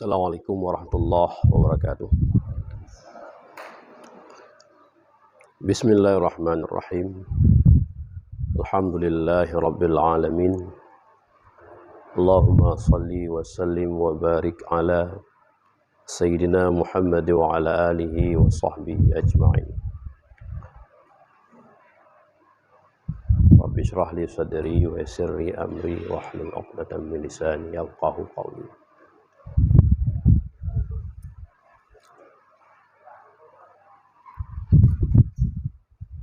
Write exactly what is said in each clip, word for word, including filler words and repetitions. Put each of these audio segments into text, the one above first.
Assalamualaikum warahmatullahi wabarakatuh. Bismillahirrahmanirrahim. Alhamdulillahirabbil alamin. Allahumma salli wa sallim wa barik ala Sayyidina Muhammad wa ala alihi wa sahbihi ajma'in. Rabbi shrah li sadri wa yassir li amri wahlul 'uqdatam min lisani yafqahu qawli.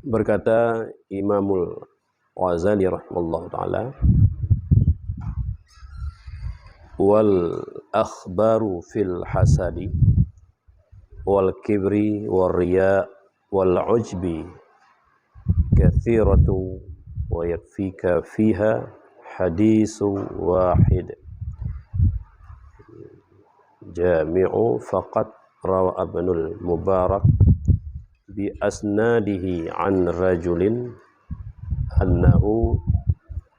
Berkata Imamul Ghazali rahimahullahu taala, "Wal akhbaru fil hasadi wal kibri war riya wal ujbi katsiratu wa yakfika fiha hadisu wahid jami'u faqad rawa Ibnul Mubarak bi asnadihi an rajulin annahu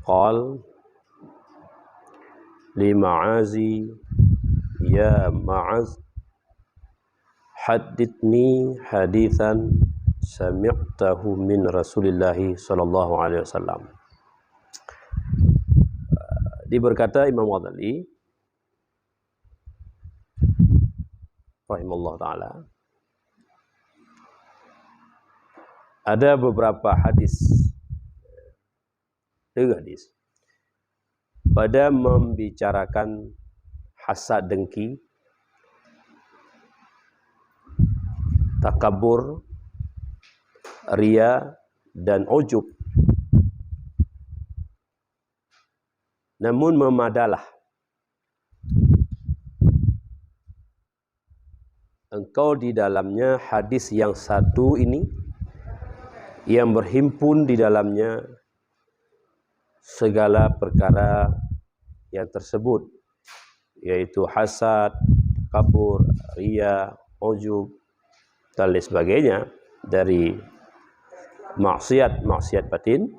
qal li Ma'azi, ya Ma'az, hadditsni haditsan sami'tahu min Rasulillahi sallallahu alaihi wasallam." Diberkata Imam Ghazali rahimahullah taala, ada beberapa hadis, tiga hadis, pada membicarakan hasad dengki, takabur, ria, dan ujub. Namun memadalah engkau di dalamnya hadis yang satu ini, yang berhimpun di dalamnya segala perkara yang tersebut, yaitu hasad, kabur, ria, ujub, dan lain sebagainya dari maksiat-maksiat batin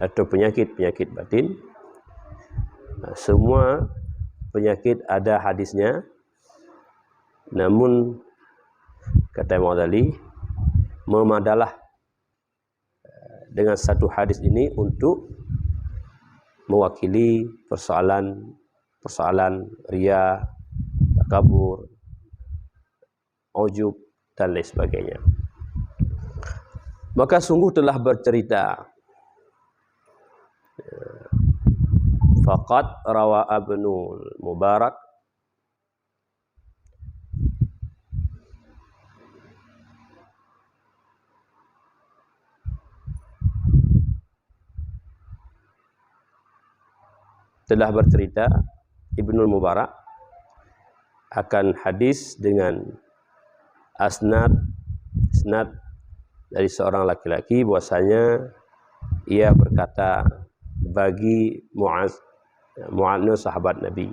atau penyakit-penyakit batin. Nah, semua penyakit ada hadisnya, namun kata Imam Ghazali, memadalah dengan satu hadis ini untuk mewakili persoalan-persoalan ria, takabur, ujub, dan lain sebagainya. Maka sungguh telah bercerita, faqad rawa Ibnul Mubarak, telah bercerita Ibnul Mubarak akan hadis dengan asnad, isnad dari seorang laki-laki, bahwasanya ia berkata bagi Muaz, Muaz nyoe sahabat Nabi,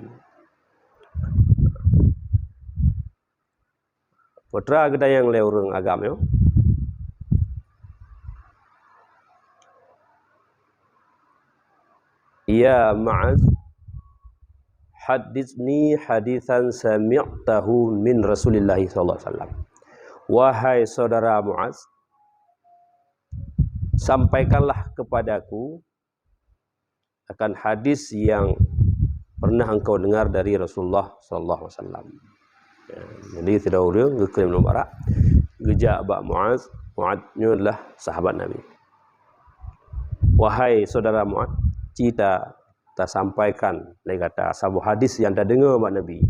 peue treuk geutanyong lé ureuëng agam nyoe, "Ya Muaz, hadditsni haditsan sami'tahu min Rasulillahi sallallahu alaihi wasallam." Wahai saudara Muaz, sampaikanlah kepadaku akan hadis yang pernah engkau dengar dari Rasulullah sallallahu alaihi wasallam. Ya, jadi sidroe ureuëng geukheun Ibnu Mubarak, geujak bak Muaz, Muaz nyoe adalah sahabat Nabi. "Wahai saudara Muaz, ci ta-, tasampaikan lé gata saboh hadis nyang tadeungoe bak Nabi."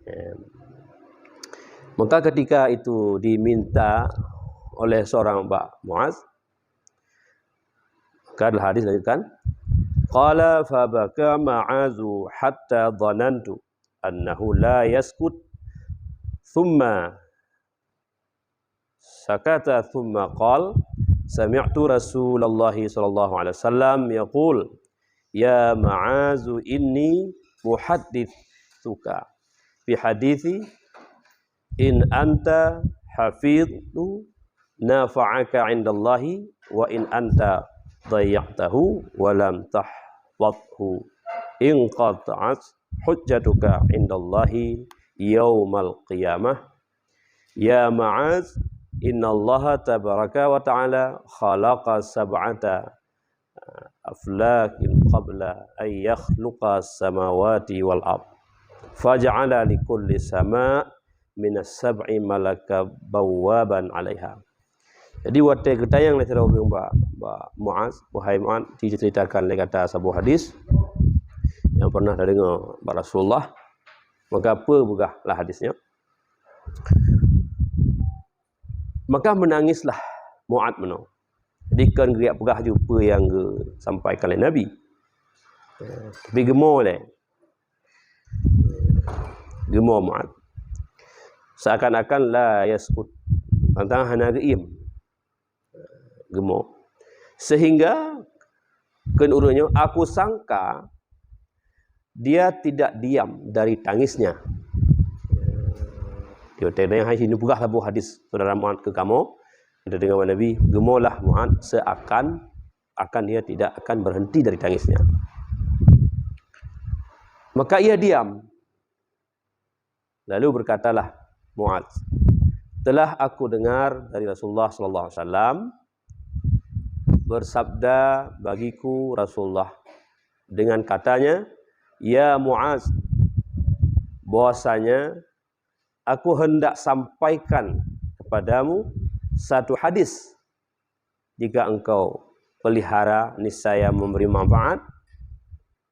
Ya. Maka ketika itu diminta oleh seorang bak Muaz, maka dalam hadis lanjutkan, qala fa baka Ma'azu hatta dhanantu annahu la yaskut, thumma sakata, thumma qal, sami'tu Rasulallahi sallallahu alaihi wasallam yaqul, ya Ma'azu, inni muhadditsuka fi hadithi, in anta hafidhu nafa'aka indallahi, wa in anta dayya'tahu wa lam tahfadhu inqata'at hujjatuka indallahi yaumal qiyamah. Ya Mu'adz, innallaha tabaraka wa ta'ala khalaqa sab'ata aflakin qabla an yakhluqa samawati wal ard. Faja'ala li kulli sama' minas sab'i malaka bawwaban 'alaiha. Jadi watée geutanyong lé sidroe ureuëng bak, bak Mu'adz, "Wahai Mu'adz," diceritakan lé gata saboh hadis yang pernah tadeungoe bak Rasulullah, maka peugah lah hadis nyoe. Maka meunangislah Mu'adz meunoe. Jadi kon geuriak peugah ju peue nyang geusampaikan lé Nabi. Tapi geumo lé. Geumo Mu'adz. Seakan-akan la yaskut. Mantong hana geuiem. Geumo. Sehingga kon ureuëng nyoe, aku sangka dia tidak diam dari tangisnya. Dia tanya hai sini peugah saboh hadis saudara Mu'adz keu kamoe. Dia dengar Nabi, "Geumolah Mu'adz seakan akan dia tidak akan berhenti dari tangisnya." Maka ia diam. Lalu berkatalah Mu'adz, "Telah aku dengar dari Rasulullah sallallahu alaihi wasallam, bersabda bagiku Rasulullah dengan katanya, 'Ya Mu'adz, bahwasanya aku hendak sampaikan kepadamu satu hadis. Jika engkau pelihara, niscaya memberi manfaat,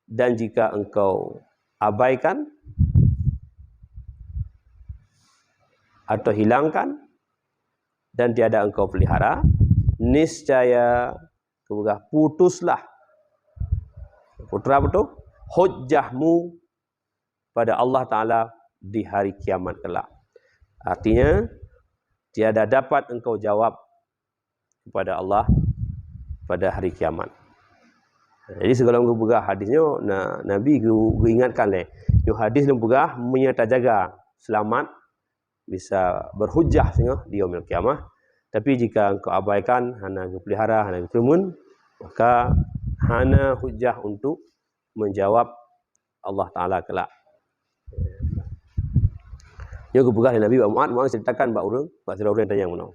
dan jika engkau abaikan atau hilangkan, dan tiada engkau pelihara, niscaya kemudian putuslah, putra betul, hujahmu pada Allah Ta'ala di hari kiamat kelak.'" Artinya, tiada dapat engkau jawab kepada Allah pada hari kiamat. Jadi sigohlom geupeugah hadis nyoe, na, Nabi geu-, geuingatkan lé, nyoe hadis lôn peugah, meunyoe tajaga seulamat, bisa berhujah singoh di yaumil qiyamah. Tapi jika engkau abaikan, hana geupeulihara, hana geupeureumeun, maka hana hujah untuk menjawab Allah Ta'ala kelak. Nyoe geupeugah lé Nabi bak Mu'adz, Mu'adz ceritakan bak ureuëng, bak sidroe ureuëng tanyong meunoe.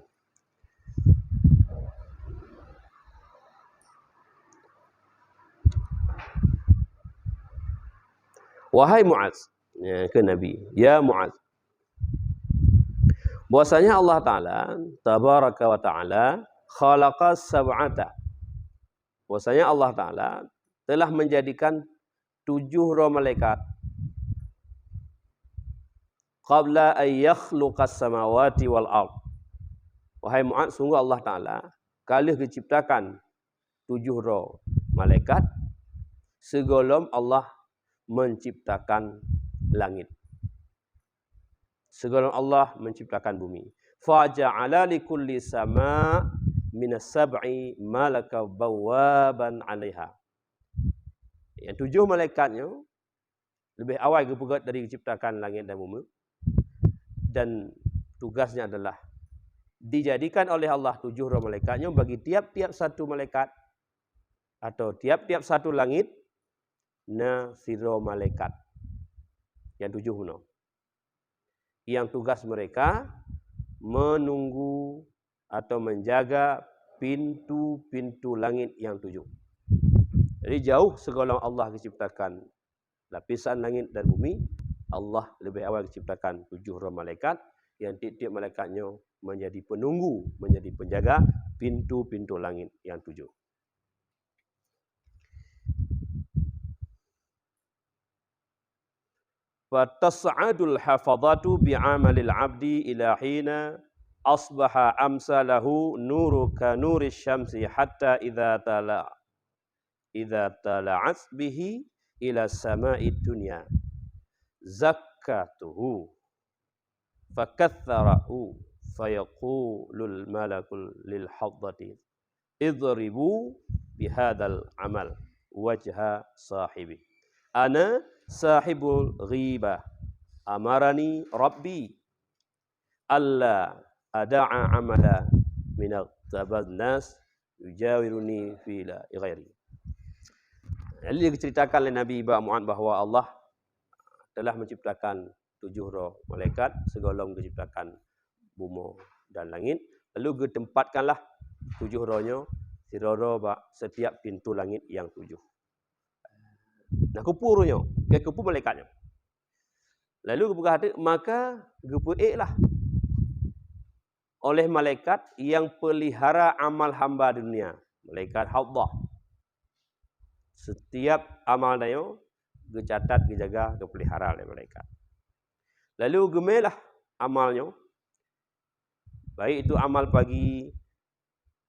"Wahai Mu'adz," ya, keu Nabi, "Ya Mu'adz, bahwasanya Allah Ta'ala, tabaraka wa ta'ala, khalaqa sab'ata." Bahwasanya Allah Ta'ala telah menjadikan tujoh droe malaikat, "qabla an yakhluqas samawati wal ard." Wahai Mu'adz, sungguh Allah Ta'ala ka lheueh geuciptakan tujoh droe malaikat sigohlom Allah menciptakan langit. Sigohlom Allah menciptakan bumi. "Fa ja'ala li kulli sama' minas sab'i malaka bawwaban 'alaiha." Nyang tujoh malaikat nyoe leubeh awai geupeugét dari geuciptakan langét dan bumoe. Dan tugasnya adalah dijadikan oleh Allah tujoh droe malaikat nyoe bagi tiap-tiap satu malaikat atau tiap-tiap satu langét na sidroe malaikat. Nyang tujoh meunoe. Yang tugas mereka menunggu atau menjaga pintu-pintu langit yang tujuh. Jadi jauh sigohlom Allah geuciptakan lapisan langit dan bumi, Allah leubeh awai geuciptakan tujoh droe malaikat, yang tiep-tiep malaikat nyoe menjadi penunggu, menjadi penjaga pintu-pintu langit yang tujuh. Fatas'adul hafadhatu bi'amalil 'abdi ila hina asbaha amsa lahu nuru ka nuri syamsi hatta idza tala, idza tala'at bihi ila sama'id dunya zakkatuhu fakaththarahu fayaqulul malakul lil hadrati idribu bihadzal amal wajha sahibi. Ana sahibul ghibah. Amarani Rabbi alla ada'a amala minat taban nas yujawiruni fi la ghairi. Jadi diceritakan oleh Nabi bak Mu'adz bahwa Allah telah menciptakan tujoh droe malaikat, sigohlom geuciptakan bumoe dan langit, lalu geutempatkanlah tujoh droe nyoe sidroe-droe bak setiap pintoe langit nyang tujoh. Nah, keupeue ureuëng nyoe, keupeue malaikat nyoe. Lalu geupeugah teuk, maka geupeuék lah oleh malaikat nyang peulihara amal hamba di dunia, malaikat Haddah. Setiap amal tanyoe geucatat, geujaga, geupeulihara lé malaikat. Lalu geumé lah amal nyoe, baik itu amal pagi,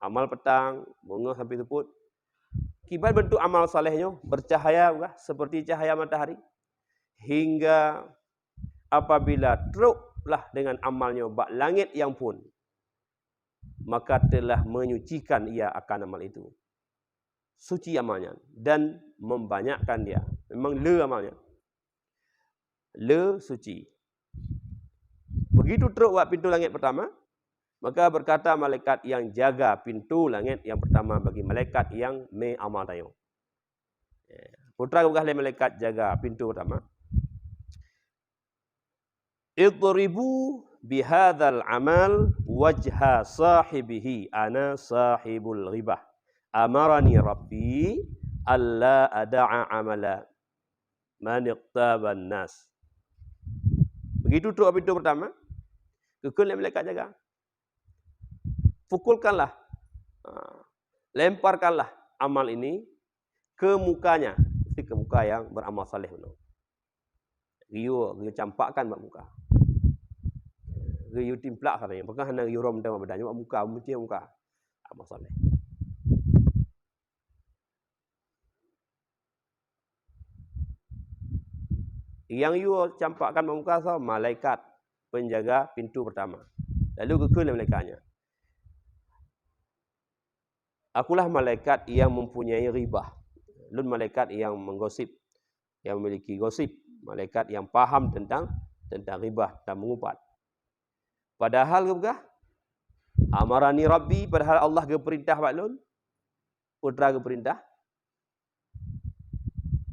amal petang, beungoh sampai seupôt. Kiban bentuk amal saleh nyoe, bercahaya peugah seperti cahaya matahari, hingga apabila troklah dengan amal nyoe bak langét nyang phon, maka telah menyucikan ia akan amal itu. Suci amal nyan dan membanyakkan dia. Memang le amal nyan. Le suci. Begitu trok bak pintoe langét pertama, maka berkata malaikat nyang jaga pintoe langét nyang pertama bagi malaikat nyang mé amal tanyoe. Peue teuma geupeugah lé malaikat jaga pintoe pertama, "Idribu bihadzal amal wajha sahibihi, ana sahibul ghibah. Amarani Rabbi alla ada'a amala man ightaban nas." Begitu trok pintoe pertama, geukheun lé malaikat jaga, "Pukulkanlah, ha, lemparkanlah amal ini ke mukanya," mesti ke muka nyang beramal saleh bunoe. Geuyue, geuyue campakkan bak muka. Geuyue timplak sabe, pakon hana geuyue rom dalam badan, bak muka, meusti muka. Amal saleh. Nyang yue campakkan bak muka soe? Malaikat penjaga pintoe pertama. Lalu geukheun lé malaikat nyan, "Akulah malaikat nyang mempunyai ghibah. Lôn malaikat nyang menggosip, nyang memiliki gosip, malaikat nyang paham tentang, tentang ghibah, tentang mengupat." Padahal geupeugah, "Amarani Rabbi," padahal Allah geupeurintah bak lôn. Peue teuma geupeurintah,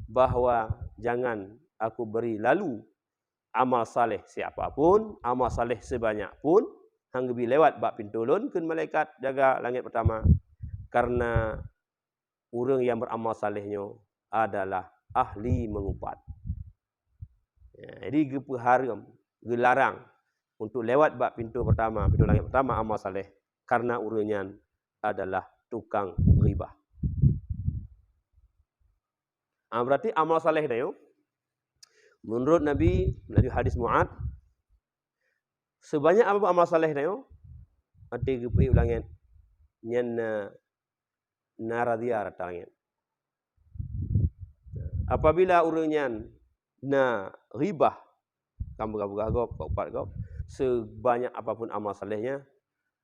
bahwa jangan aku beri lalu amal saleh siapa pun, amal saleh sibanyak pun, han geubi lewat bak pintoe lôn, kheun malaikat jaga langét pertama, karena ureuëng nyang beramal saleh nyoe adalah ahli mengupat. Ya, jadi geupeuhareuem, geularang untuk lewat bak pintoe pertama, pintoe langét pertama amal saleh, karena ureuëng nyan adalah tukang ghibah. Ah, berarti amal saleh tanyoe, menurut Nabi, melalui hadis Mu'ad, sebanyak apa amal saleh tanyoe, watée geupeuék u langét, nyan na, na razia rata langét. Apabila ureuëng nyan na ghibah, ka peugah-peugah gob, ka upat gob, sebanyak apapun amal salehnya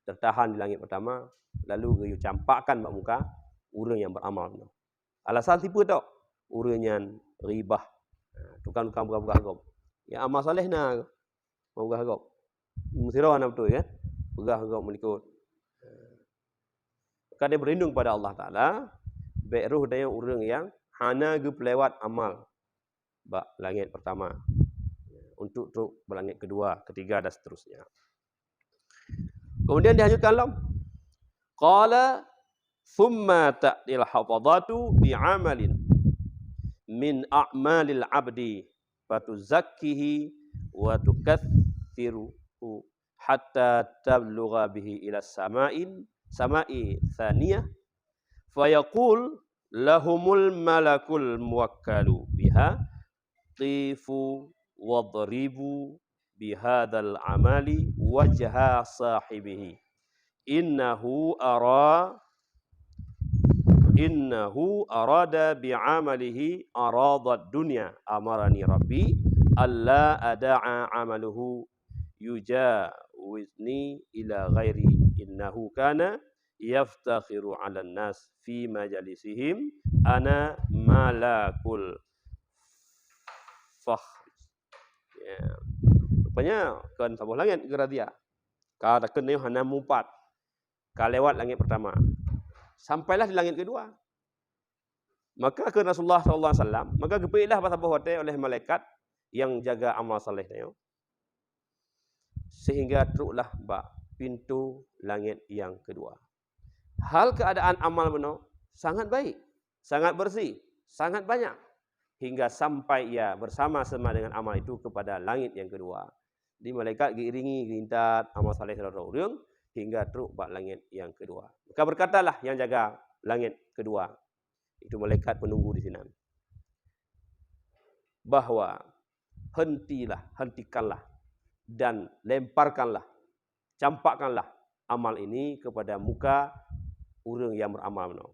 tertahan di langét pertama, lalu geuyue campakkan bak muka ureuëng nyang beramal. Alasan sipeue tok? Ureuëng nyan ghibah. Ha, tukang-tukang peugah-peugah gob. Ya, amal saleh na, peugah gob. Meusidroe hana beutôi, ya. Peugah gob meulikot. Maka dia berlindung pada Allah Taala, bék roh daya ureuëng nyang hana geupeulewat amal bak langét pertama, untuk trok bak langét kedua, ketiga dan seterusnya. Kemudian dilanjutkan lom. Qala, "Tsumma ta'til hafadhatu bi'amalin min a'malil 'abdi fatuzakkihi wa tukatsiruhu hatta tablugha bihi ila sama'in, sama'i tsaniyah, fayaqul lahumul malakul muwakkalu biha, qifu wadribu bihadzal amali wajha sahibihi. Innahu ara, innahu arada bi'amalihi aradad dunya. Amarani Rabbi alla ada'a amaluhu yujawizni ila ghairi. Innahu kana yaftakhiru 'alan nas fi majalisihim, ana malakul fakhr." Ya. Rupanya kon saboh langét geurazia. Ka takheun nyoe hana mupat. Ka lewat langét pertama. Sampailah di langét kedua. Maka kheun Rasulullah sallallahu alaihi wasallam, maka geupeuék lah bak saboh watée oleh malaikat nyang jaga amal saleh nyoe, sehingga troklah bak pintoe langét nyang keudua. Hal keuadaan amal bunoe sangat baik, sangat bersih, sangat banyak, hingga sampai ia bersama-sama dengan amal itu kepada langit yang kedua. Di malaikat geuiringi geuintat amal saleh sidroe ureuëng hingga trok bak langit yang kedua. Maka berkatalah yang jaga langit kedua, itu malaikat penunggu di sinan, bahwa hentilah, hentikanlah, dan lemparkanlah, campakkanlah amal ini kepada muka ureuëng yang beramal bunoe,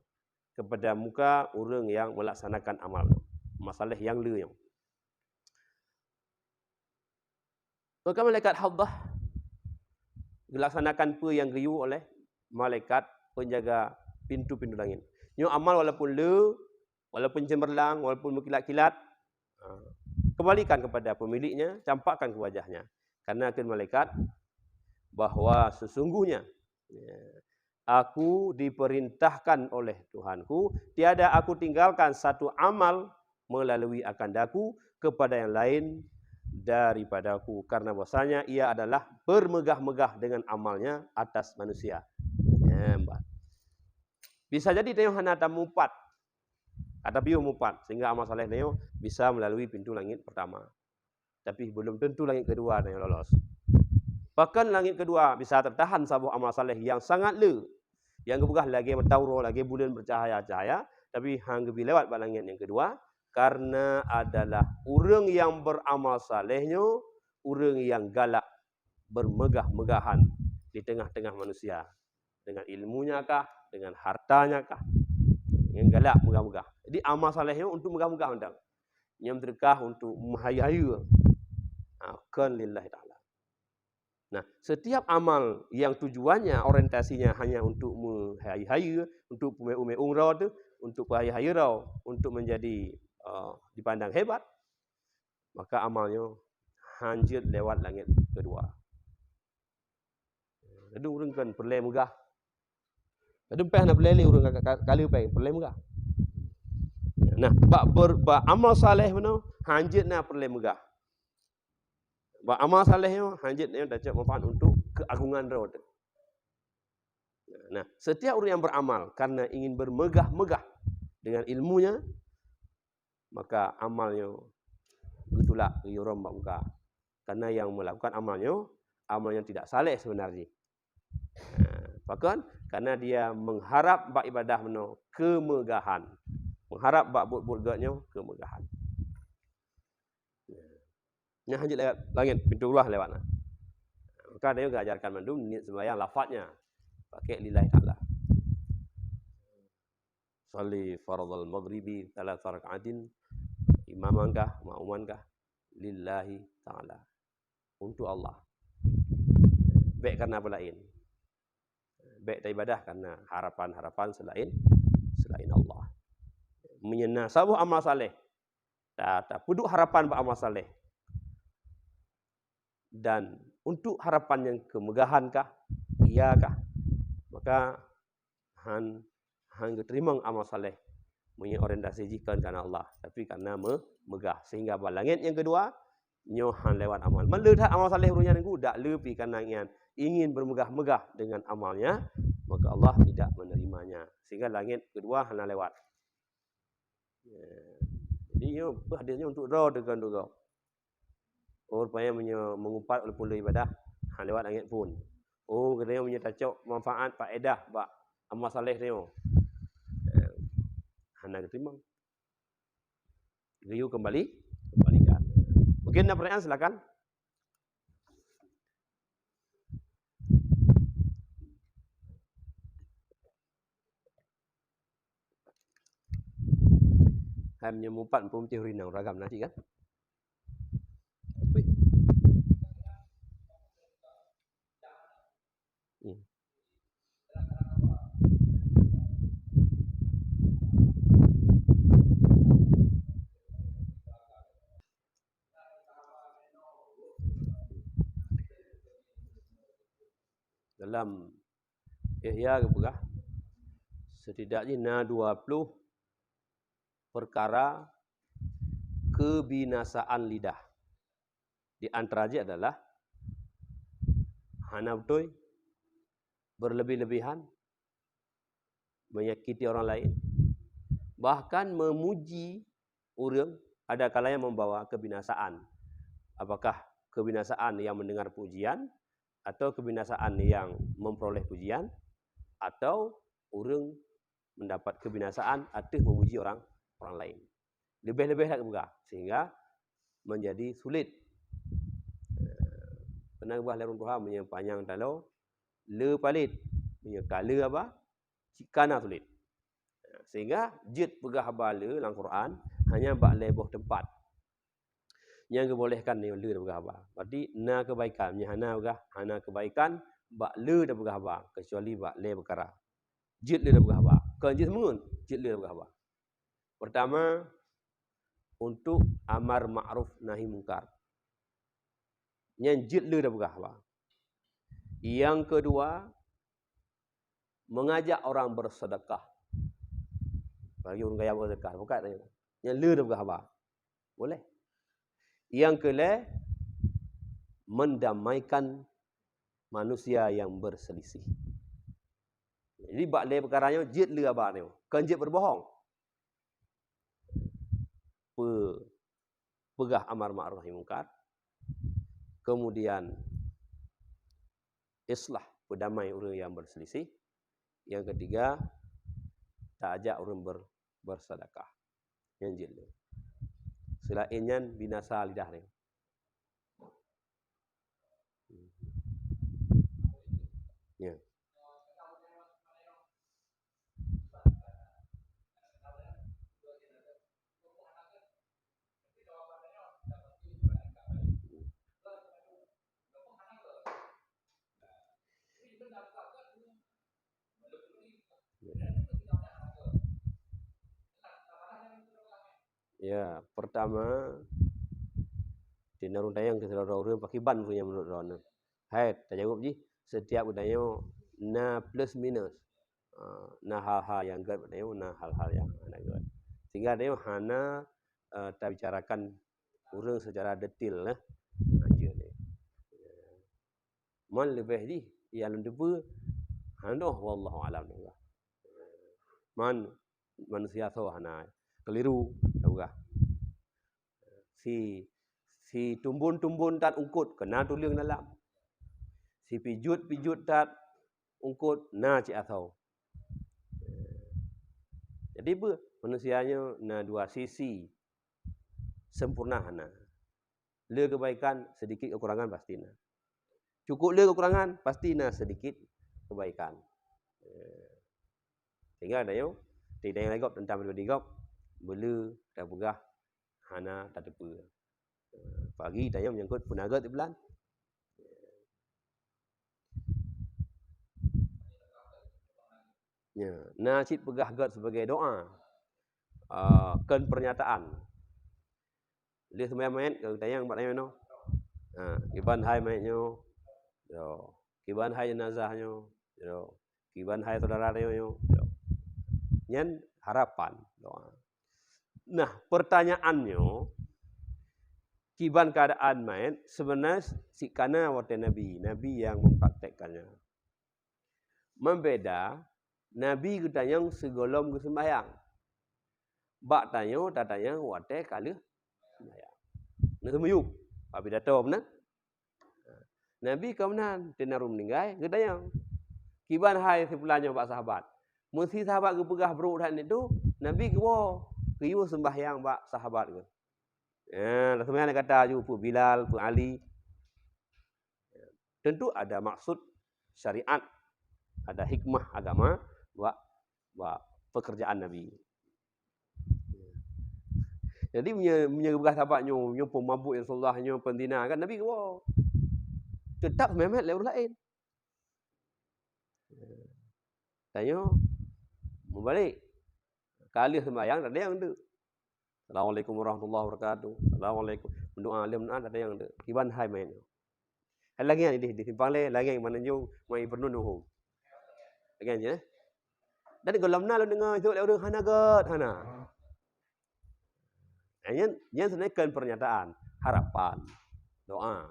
kepada muka ureuëng yang melaksanakan amal bunoe, amal saleh nyang le nyoe. Maka malaikat Haddah gelaksanakan peue nyang geuyue oleh malaikat penjaga pintu-pintu langit. Nyoe amal walaupun le, walaupun cemerlang, walaupun meukilat-kilat, ha, kembalikan kepada pemiliknya, campakkan ke wajahnya. Karena kheun malaikat bahwa sesungguhnya, ya, aku diperintahkan oleh Tuhanku, tiada aku tinggalkan satu amal melalui akan daku kepada yang lain daripadaku, karena bahwasanya ia adalah bermegah-megah dengan amalnya atas manusia. Ya, bah. Bisa jadi tanyoe hana tamupat, atapiôh mupat, sehingga amal saleh tanyoe bisa melalui pintu langit pertama. Tapi belum tentu langit kedua tanyoe lolos. Bahkan langit kedua bisa tertahan saboh amal saleh nyang sangat le, nyang geupeugah lagée mata uroe, lagée buleuen bercahaya-cahaya, tapi han geubi lewat bak langit nyang kedua, karena adalah ureuëng nyang beramal saleh nyoe ureuëng nyang galak bermegah-megahan di tengah-tengah manusia, dengan ilmunya kah, dengan hartanya kah, nyang galak megah-megah. Jadi amal saleh nyoe untuk megah-megah mantong. Nyang teudeukah untuk meuhayeue-hayeue, ha, kon lillahi taala. Nah, setiap amal yang tujuannya, orientasinya hanya untuk meuhayeue-hayeue, untuk peumeung-meung droe teuh, untuk peuhayeue-hayeue droe, untuk menjadi, eh, dipandang hebat, maka amal nyoe hanjeuet lewat langit kedua. Jadi ureuëng kan peureulée meugah. Jadi payah na peureulée lé ureuëng ka, ka, ka le payah peureulée meugah. Nah, bak ber-, bak amal saleh bunoe hanjeuet na peureulée meugah. Bak amal saleh nyoe hanjeuet nyoe tacok manfaat untuk keagungan droe teuh. Nah, setiap ureuëng yang beramal karena ingin bermegah-megah dengan ilmunya, maka amal nyoe geutulak, geuyue rhom bak muka. Karena yang melakukan amal nyoe, amal yang tidak saleh sebenarnya. Ha, pakon? Karena dia mengharap bak ibadah bunoe kemegahan. Mengharap bak buet-buet gét nyoe kemegahan. Nyan hanjeuet lewat langit, pintu Allah lewat na. Maka dia geuajarkan mandum niet sembahyang lafaznya. Pakai lillahi taala. Shalli fardhal maghribi tsalatsa rak'atin, imaman kah, makmuman kah, lillahi taala. Untuk Allah. Bék karena apa lain. Bék taibadah karena harapan-harapan selain, selain Allah. Meunyoe na saboh amal saleh, ta-, tapeuduek harapan bak amal saleh, dan untuk harapan nyang kemegahan kah, ria kah, maka han, han geuteurimong amal saleh. Meunyoe orientasi jih kon karena Allah, tapi karena me-, megah. Sehingga bak langét nyang keudua, nyoe han lewat amal. Meuleuhat amal saleh ureuëng nyan nunggu, dak le pih karena nyan ingin bermegah-megah dengan amalnya, maka Allah tidak menerimanya. Sehingga langét keudua hana lewat. Ya. Jadi, nyoe hadis nyoe untuk droe teuh kon droe. Oh, rupanya meunyoe meungupat walaupun le ibadah, ha, lewat langét phon. Oh, geutanyoe meunyoe tacok manfaat, faedah bak amal saleh nyoe, eh, hana geuteurimong. Geuyue kembali, kembalikan. Mungkin ada pertanyaan, silakan. Hai meunyoe mupat, muphom cit ureuëng inong ragam na cit kan? Ui. Hmm. Dalam Ihya geupeugah, setidaknya na dua puluh perkara kebinasaan lidah. Di antara jih adalah hana beutôi, berlebih-lebihan, menyakiti orang lain, bahkan memuji ureuëng ada kalanya membawa kebinasaan. Apakah kebinasaan yang mendengar pujian, atau kebinasaan yang memperoleh pujian, atau ureuëng mendapat kebinasaan ateueh memuji orang, orang lain. Leubeh-leubeh that geupeugah, sehingga menjadi sulit. Pernah geupeugah lé ureuëng tuha, meunyoe panyang taloe, le palet, meunyoe ka le haba, cit ka na sulit. Sehingga jeuet peugah haba le lam Quran hanya bak lhée boh teumpat. Nyang geubolehkan nyoe le tapeugah haba. Berarti na kebaikan, meunyoe hana peugah, hana kebaikan, bak le tapeugah haba, kecuali bak lhée peukara. Jeuet le tapeugah haba. Kon jeuet seumeungeut, jeuet le tapeugah haba. Pertama, untuk amar ma'ruf nahi mungkar. Nyan jeuet le tapeugah haba. Yang kedua, mengajak orang bersedekah. Bagi ureuëng kaya bersedekah, bukan tanya. Nyan le tapeugah haba. Boleh. Yang keulhée, mendamaikan manusia yang berselisih. Jadi, bak lhée peukara nyoe jeuet le haba nyoe, kon jeuet berbohong. Pe-, peugah amar ma'ruf nahi mungkar, kemudian islah, peudamai ureuëng yang berselisih, yang ketiga, taajak ureuëng ber-, bersedekah. Nyan jeuet le. Seulaén nyan binasa lidah nyoe. Ya. Ya, pertama, di na ureuëng tanyong keu sidroe ureuëng, pakriban ureuëng nyan meunurot droeneuh. Hai, tajaweueb jih, setiap geutanyoe na plus minus. Ah, na hal-hal nyang gét bak tanyoe, na hal-hal nyang hana gét. Sehingga tanyoe hana, eh, tabicarakan ureuëng secara detail, eh. Hanjeuet ni. Man leubeh jih, ya lôn teupeue, hana, wallahu alam. Man manusia soe hana keliru, tapeugah. Si, si tumbon-tumbon that eungkot, keu na tuleueng dalam. Si pijot-pijot that eungkot, na cit asoe. Jadi, beu, manusia nyoe na dua sisi, sempurna hana. Le kebaikan, sedikit kekurangan pasti na. Cukup le kekurangan, pasti na sedikit kebaikan. Sehingga tanyoe, di tanyoe lagée gob teuntang pribadi gob, beu le tapeugah hana tateupeue. Apalagi tanyoe menyangkut peunaga teupelan. Ya, na cit peugah gét sebagai doa. Ah, kon pernyataan. Lheueh seumayang manyét, ka geutanyong bak tanyoe nyoe. Ha, kiban hai manyét nyoe? Yo. Kiban hai jenazah nyoe? Yo. Kiban hai saudara tanyoe nyoe? Yo. Nyan harapan, doa. Nah, pertanyaan nyoe, kiban keadaan manyét, sebenarnya cit ka na watée Nabi, Nabi nyang mempraktekkannya. Membeda, Nabi geutanyong sigohlom geuseumbahyang. Bak tanyoe tatanyong watée ka lheueh seumbahyang. Neuseumiyueb, bak pidato meunan. Nabi ka meunan, teunarung meuninggai, geutanyong. Kiban hai si pulan nyoe bak sahabat. Meusé sahabat geupeugah brok that nyan tu, Nabi geuwoe, geuyue seumbahyang bak sahabat geuh. Ya, seumbahyang kata aju peue Bilal, peue Ali. Tentu ada maksud syariat, ada hikmah agama bak, bak pekerjaan Nabi. Jadi, meunyoe, meunyoe geupeugah sahabat nyoe, nyoe pemabuk ya Rasulullah, nyoe penzina kan, Nabi geuwoe. Tetap seumbahyang lé ureuëng laén. Tanyoe meubalek. Ka lheueh seumbahyang, tatanyong teuk. Assalamualaikum warahmatullahi wabarakatuh. Assalamualaikum. Meudoa lé meunan, tatanyong teuk. Kiban hai manyét nyoe? Hai lagée nyan idéh, di simpang lé, lagée nyan meunanjong, mai peureunun uhum. Lagée nyan, eh? Dan gohlom na lôn deungoe, isok lé ureuëng hana gét, hana. Eh, nyan, nyan sebenarnya kon pernyataan, harapan. Doa.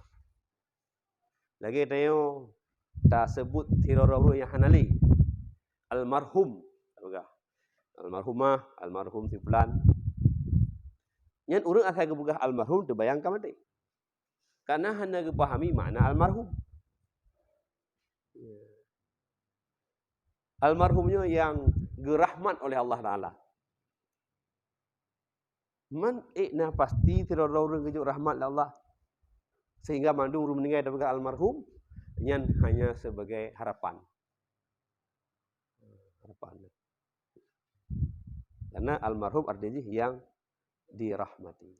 Lagèe tanyoe taseubut sidroe-droe ureueng nyang hana lé. Almarhum. Peugah. Almarhumah, almarhum si fulan. Nyan ureueng asai geupeugah almarhum teubayang ka maté. Karena hana geupahami makna almarhum. Almarhum nyoe nyang geurahmat oleh Allah Taala. Man ék na pasti sidroe-droe ureueng geujok rahmat lé Allah, sehingga mandum ureueng meuninggai tapeugah almarhum, nyan hanya sebagai harapan. Harapan. Karena almarhum artinya jih yang dirahmati.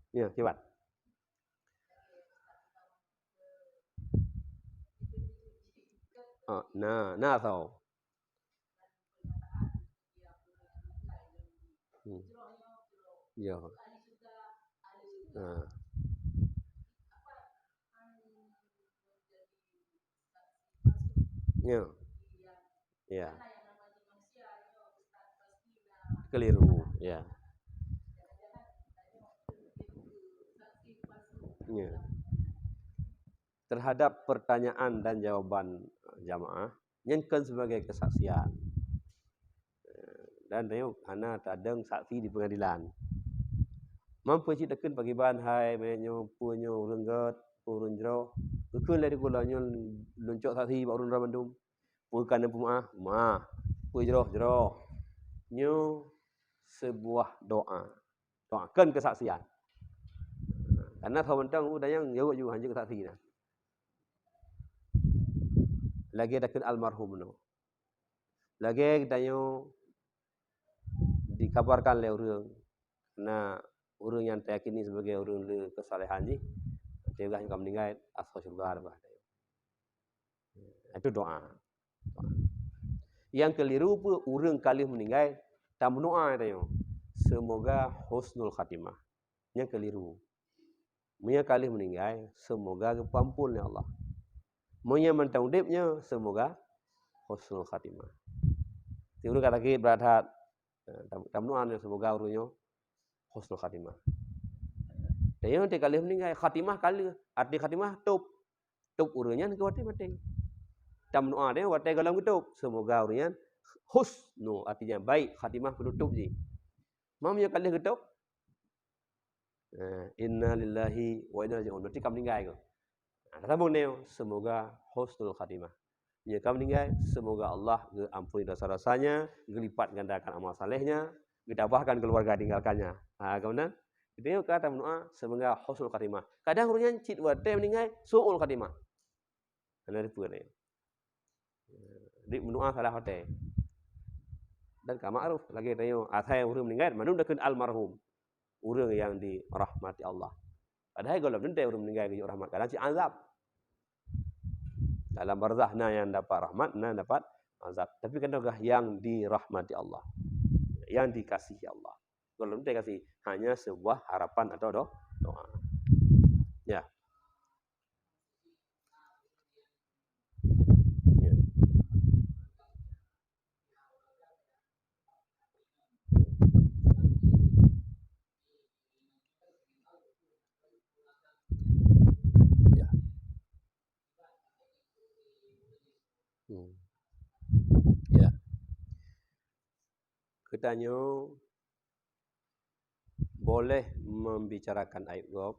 Ya, kiban. Ah, na, na tho. Hmm. Ya. Ah. Ya. Ya. Keliru, ya. Ya. Terhadap pertanyaan dan jawaban jamaah, nyan kon sebagai kesaksian. Dan tanyoe hana tadong saksi di pengadilan. Mampu cit takheun pakriban, hai, meunoe nyoe, peue nyoe, ureueng gèt, peue ureueng jroh. Geukheun lé di gula nyoe lôn cok saksi bak ureueng droe mandum. Peue ka na peumaáh, maáh. Peue jroh, jroh. Nyoe seubuah doa. Doa, kon keusaksian. Karena soe mantong u dayang jaweueb ju hanjeuet keusaksi na. Lagèe takheun almarhum nyoe. Lagèe geutanyoe dikabarkan lé ureueng, na ureueng nyang tayakini sebagai ureueng le keusalehan jih, teuga ka meuninggai, asoe syeuruga bah. Itu doa. Nyang keliru peue, ureueng ka lheueh meuninggai tameudoa tanyoe, "Seumoga husnul khatimah." Nyang keliru. Meunyoe ka lheueh meuninggai, seumoga geupeuampon lé Allah. Meunyoe mantong udeb nyoe, seumoga husnul khatimah. Ti ureueng ka sakét brat that, eh, tam-, tameudoa nyoe, seumoga ureueng nyoe husnul khatimah. Dan nyoe ka lheueh meuninggai, khatimah ka lheueh. Arti khatimah, tôb. Tôb ureueng nyan keu watèe maté. Tameudoa deh watèe gohlom geutôb. Seumoga ureueng nyan husnu, artinya baik, khatimah, peunutôb jih. Meunyoe ka lheueh geutôb, eh, inna lillahi wa inna ilaihi raji'un. Berarti ka meuninggai keuh. Nah, tasambong nyoe, seumoga husnul khatimah. Meunyoe ka meuninggai, seumoga Allah geuampuni dosa-dosanya, geulipat gandakan amal salehnya, geutabahkan keuluwarga tinggalkannya. Ha, ka meunan? Geutanyoe ka tameudoa, seumoga husnul khatimah. Kadang ureueng nyan cit watèe meuninggai, su'ul khatimah. Hana teupeue lé. Jadi meudoa salah watèe. Dan ka ma'ruf, lagèe tanyoe, asai ureueng meuninggai, mandum takheun almarhum. Ureueng nyang dirahmati Allah. Padahai gohlom teuntèe ureueng meuninggai geujok rahmat, kadang cit azab. Dalam barzakh na nyang dapat rahmat, na dapat azab. Tapi kan geuh nyang dirahmati Allah. Nyang dikasihi Allah. Gohlom teuntèe kasih, hanya seubuah harapan atau do-, doa. Ya. Ya. Ya. Hmm. Ya. Geutanyoe boleh membicarakan aib gob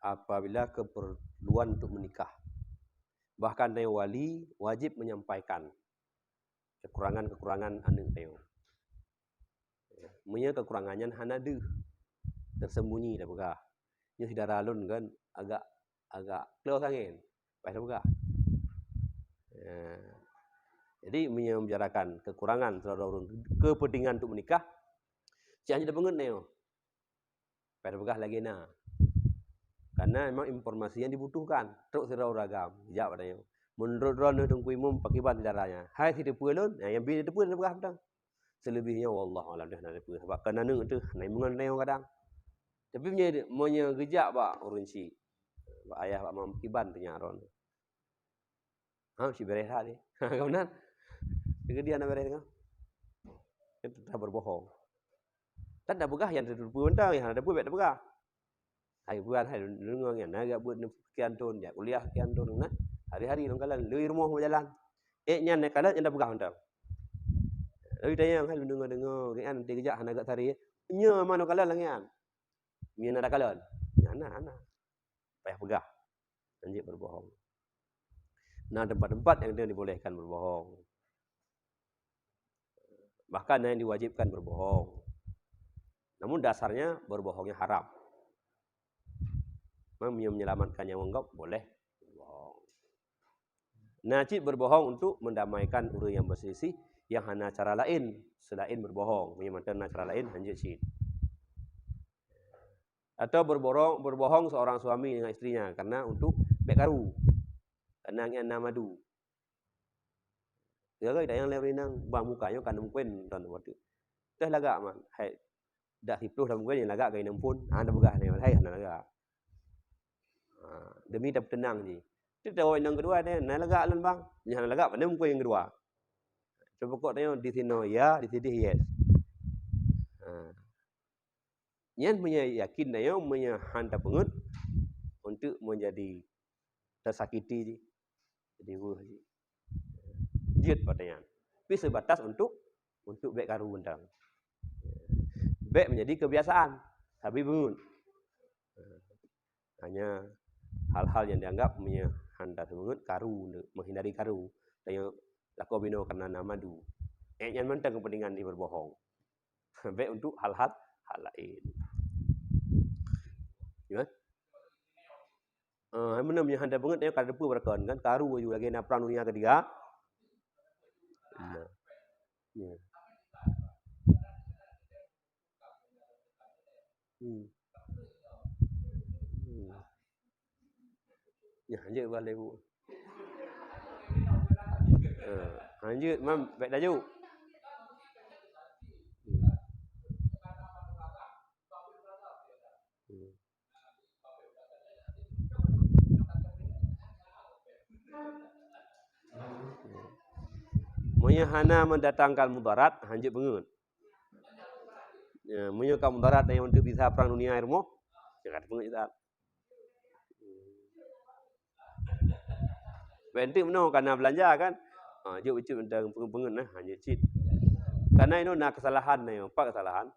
apabila keperluan untuk menikah. Bahkan tanyoe wali wajib menyampaikan kekurangan-kekurangan aneuk tanyoe. Meunyoe kekurangan nyan hana deuh, tersembunyi tapeugah. Nyoe syedara lôn kan agak, agak klo sangen. Paih tapeugah. Ya. Jadi, meunyoe membicarakan kekurangan sidroe ureueng kepentingan untuk menikah, cit hana tapeungeut nyoe. Paih tapeugah lagèe na. Karena memang informasi yang dibutuhkan. Trok sidroe ureueng agam, jak bak tanyoe. Menurut droeneuh Teungku Imum, pakriban syedara nyan? Hai siteupeu lôn, nah, nyang bi teupeu tapeugah mantong. Selebihnya, wallahu a'lam, deuh na teupeu. Sabab kan aneuk teuh, na imeungon tanyoe kadang. Tapi meunyoe, meunyoe geujak bak ureueng chik, bak ayah, bak mam, kiban teuh nyan droeneuh. Ha, meusti bèrèh that deh. Ka meunan? Keu dia na bèrèh teuh. Itu dah berbohong. Tan tapeugah nyang teupeue mantong, nyang hana teupeue bèk tapeugah. Hai bukan hai deungoe nyan, na gak buet sekian thon, jak kuliah sekian thon, nah. Hari-hari lôn kalon, lé rumoh meujalan. Eh, nyan na kalon, nyan tapeugah mantong. Lalu tanyong hai deungoe-deungoe, geuh nyan teugeujak hana gak sari. Nyoe ma lôn kalon lagèe nyan. Nyan na takalon. Nyan na, na. Payah peugah. Hanjeuet berbohong. Na tempat-tempat yang dibolehkan berbohong. Bahkan na yang diwajibkan berbohong. Namun dasarnya berbohongnya haram. Memang menyelamatkan nyawa gob boleh berbohong. Na cit berbohong untuk mendamaikan ureuëng yang berselisih yang hana cara lain selain berbohong. Meunyoe mantong na cara lain, hanjeuet cit. Atau berbohong, berbohong seorang suami dengan istrinya karena untuk bèk karu. Karena nyan na madu. Gara-gara tanyong lé ureuëng inong, bang muka nyoe ka neumukuen tuan watèe. Teuh lagak man, hai dak siplôh lam mukuen nyang lagak keu inong phon, hana peugah nyan, hai hana lagak. Ha, demi tapeuteunang jih. Teutap inong keudua nyan, na lagak lôn bang. Nyan hana lagak, pandai mukuen nyang keudua. Teupokok tanyong di sinoe ya, di sideh yes. Ha. Nyan meunyoe yakin tanyong, meunyoe han tapeungeut, untuk menjadi tersakiti jih. Jadi weueh jih. Jeuet bak nyan. Tapi sebatas untuk, untuk bèk karu mantong. Bèk menjadi kebiasaan, sabe beungeut. Hanya hal-hal yang dianggap meunyoe han tapeungeut karu, menghindari karu. Tanyong lakoe binoe karena na madu. Eh, nyan mantong kepentingan jih berbohong. Bèk untuk hal-hal, hal lain. Ya. Ah, meunan nyang hana beungeut nyan ka teupeue beurakon kan, karu laju lagèe na perang dunia ketiga. Nah. Ya. Hmm. Hmm. Ya, lanjut bah lebu. Eh, lanjut mam bèk laju. Hmm. Hmm. Meunyoe hana mendatangkan mudarat, hanjeuet beungeut. Ya, meunyoe ka mudarat nyang untuk bisa perang dunia rumoh, jangan beungeut Ustaz. Bèk enteuk meunoe ka na beulanja kan. Ha, jok bacut mantong peungeut-peungeut nah, hanjeuet cit. Karena inoe na keusalahan na nyoe, pat keusalahan.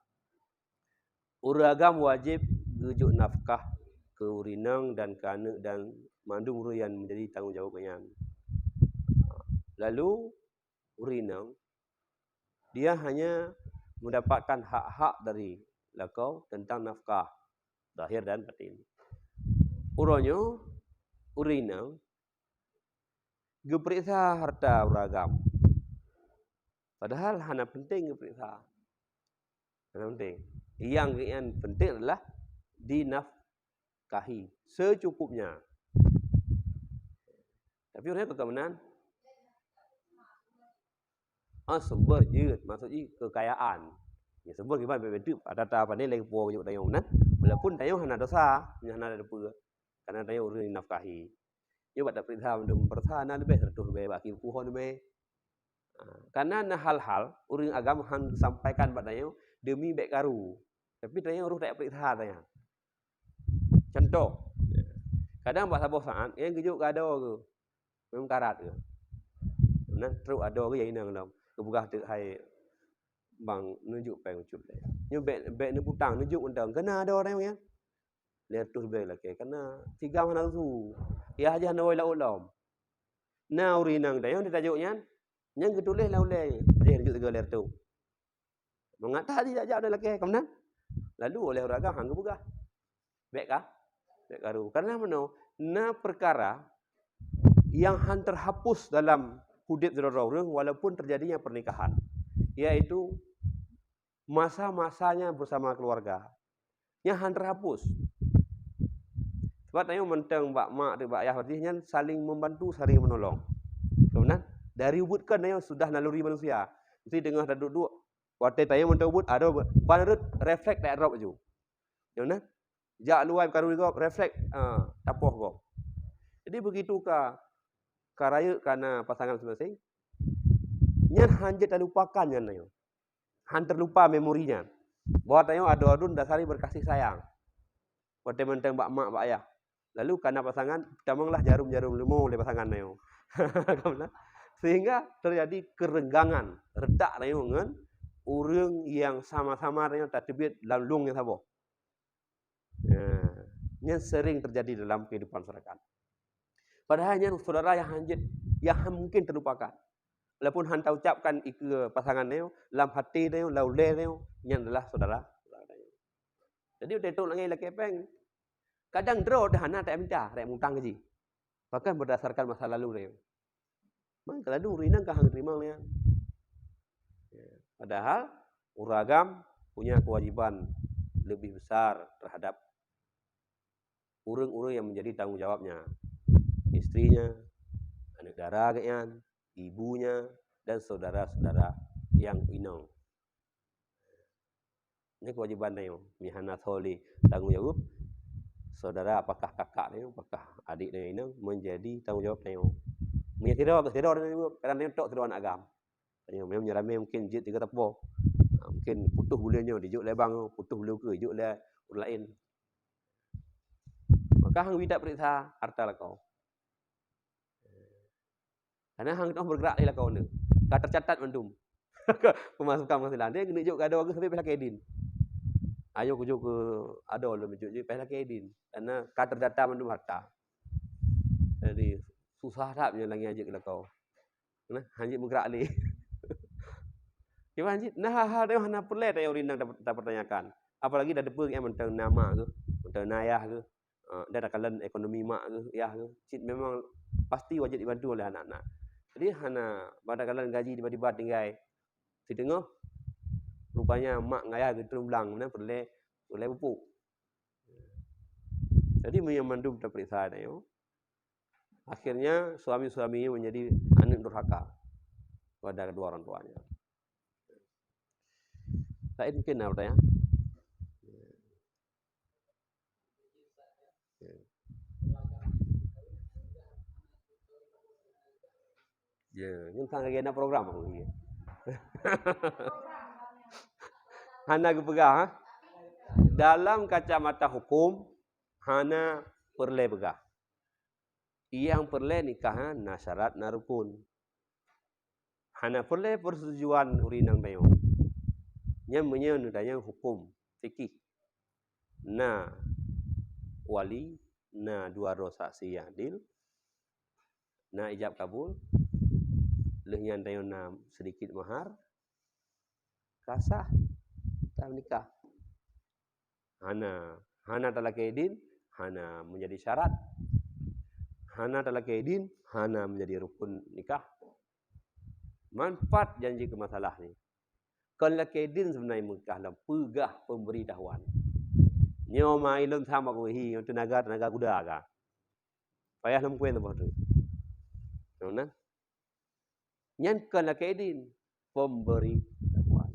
Ureuëng agam wajéb geujok nafkah keu ureuëng inong dan keu aneuëk dan mandum ureuëng nyang menjadi tanggong jaweueb geuh nyan. Lalu ureuëng inong, dia hanya mendapatkan hak-hak dari lakoe tentang nafkah zahir dan batin. Uroe nyoe ureuëng inong geupeuriksa harta ureuëng agam. Padahal hana penting geupeuriksa. Hana penting. Yang geuh nyan penting adalah dinafkahi secukupnya. Tapi ureuëng nyan keu meunan, ah, sumber jeuet, maksud jih kekayaan. Ya, sumber kiban bèk-bèk teuk, ata-ata pandai lagèe po geujok tanyong nan. Walaupun tanyong hana dosa, hana ada depe. Karena tanyong ureuëng nafkahi. Nyoe bak tapeuriksa mandum peursa na leubeh seratus ribèe bak ki puhon ribèe. Ha, karena na hal-hal ureuëng agam han sampaikan bak tanyong demi bèk karu. Tapi tanyong roh tak peuriksa tanyong. Contoh, kadang bak saboh saat, nyang geujok keu adoe geuh, memang karat geuh. Nah, trok adoe geuh nyang inong lom. Geupeugah teuk hai bang, neujok péng bacut lé. Nyoe bèk, bèk neubutang, neujok mantong. Keu na adoe tanyong nyan. Lhèe reutôh ribèe lakèe. Keu na sigam hana su. Yah jih hana woe laôt lom. Na ureuëng inong tanyong di tajok nyan, nyang geutuléh lam ulèe, lhèe reutôh sigoe lhèe reutôh. Mangat that jijak-jak ulèe lakèe, ka meunan. Lalu oleh ureuëng agam han geupeugah. Bèk ka? Bèk karu. Karena meunoe, na peukara nyang han teuhapus dalam udeb sidroe-droe ureuëng walaupun terjadinya pernikahan, yaitu masa-masanya bersama keluarga. Nyan han teuhapus. Sebab tanyoe mantong bak mak atau bak ayah berarti nyan saling membantu, saling menolong. Ka meunan, dari ubit kan tanyoe sudah naluri manusia. Mesti teungoh taduek-duek, watèe tanyoe mantong ubit, adoe ban rhot refleks tak drop laju. Ka meunan, jak luwai karu gob, refleks, ah, tapoh gob. Jadi begitu ka, ka rayeuk ka na pasangan masing-masing, nyan han jeuet talupakan nyan tanyoe. Han terlupa memori nyan. Bahwa tanyoe adoe aduen dasari berkasih sayang. Watée mantong bak mak, bak ayah. Lalu kana pasangan, tamonglah jarum-jarum leumo lé pasangan nyoe. Sehingga terjadi kerenggangan, retak tanyoe ngon ureuëng nyang sama-sama tanyoe tateubiet lam lueng nyang saboh. Ya, nyan sering terjadi dalam kehidupan masyarakat. Padahal nyan saudara yang hanjeuet, yang mungkin terlupakan. Walaupun hana taucapkan ikeue pasangan nyoe, lam hati nyoe, lam ulée nyoe, nyan adalah saudara. Jadi, watée trok lagée lakée péng, kadang droe dah hana taminta, rek mutang jih. Bahkan berdasarkan masa lalu dia. Maka lalu ureuëng inong ka hang teurimong nyan. Ya. Padahal ureuëng agam punya kewajiban lebih besar terhadap ureuëng-ureuëng yang menjadi tanggung jawabnya. Istrinya, aneuk dara geuh nyan, ibunya, dan saudara-saudara yang inong. Ini kewajiban tanyoe. Meunyo hana soleh tanggung jawab, saudara apakah kakak tanyoe, apakah adik tanyoe inong menjadi tanggung jawab tanyoe. Meunyo sidroe, sidroe tanyoe jawab, kadang tanyoe tok sidroe aneuk agam. Tanyoe memang ramé mungkin jeuet tiga tepo. Ha, mungkin putôh buleuen nyoe dijok lé bang, putôh buleuen keu dijok lé ureuëng laén. Maka hang bita periksa harta lakoe. Karena hang teuh bergerak di lakoe nyoe. Ka tercatat mandum. Pemasukan penghasilan dia keuneuk jok keu adoe geuh sampai pih lakée idin. Ayo kujok keu adoe lom jok jih pih lakée idin. Karena ka terdata mandum harta. Jadi susah that nyoe lagée jeuet keu lakoe. Nah, hanjeuet meugerak lé. Kiban cit, nah hal-hal nyoe hana peureulée tanyoe ureuëng inong tapertanyakan. Apalagi tateupeue nyang mantong na mak geuh, mantong na ayah geuh. Ah, dan takalon ekonomi mak geuh, ayah geuh. Cit memang pasti wajéb dibantu oleh anak-anak. Jadi hana bak takalon gaji tiba-tiba tinggai siteungoh, rupanya mak ngon ayah geuh teurimong blang, meunan peureulée, peureulée pupuk. Jadi meunyo mandum taperiksa tanyoe, akhirnya suami-suami menjadi aneuk durhaka kepada kedua orang tuanya. Lain mungkin ada pertanyaan? Ya. Ya, nyoe sang lagée na program aku ni. Hana geupeugah, ha? Dalam kacamata hukum, hana peureulée peugah. Nyang peureulée nikah na syarat, na rukun. Hana peureulée persetujuan ureuëng inong tanyoe. Nyan meunyoe neutanyong hukum fikih. Na wali, na dua droe saksi nyang adil, na ijab kabul, lheueh nyan tanyoe na sedikit mahar, ka sah tameunikah. Hana, hana talakée idin, hana menjadi syarat. Hana talakée idin, hana menjadi rukun nikah. Manfaat janji keu masalah ni. Kon lakée idin sebenarnya meukah lom peugah pemberitahuan. Nyoe ma ilôn sama kuhi, nyoe teunaga, teunaga kuda ka. Payah lom kuen teubah tu. Nyoe na. Nyan kon lakée idin, pemberitahuan.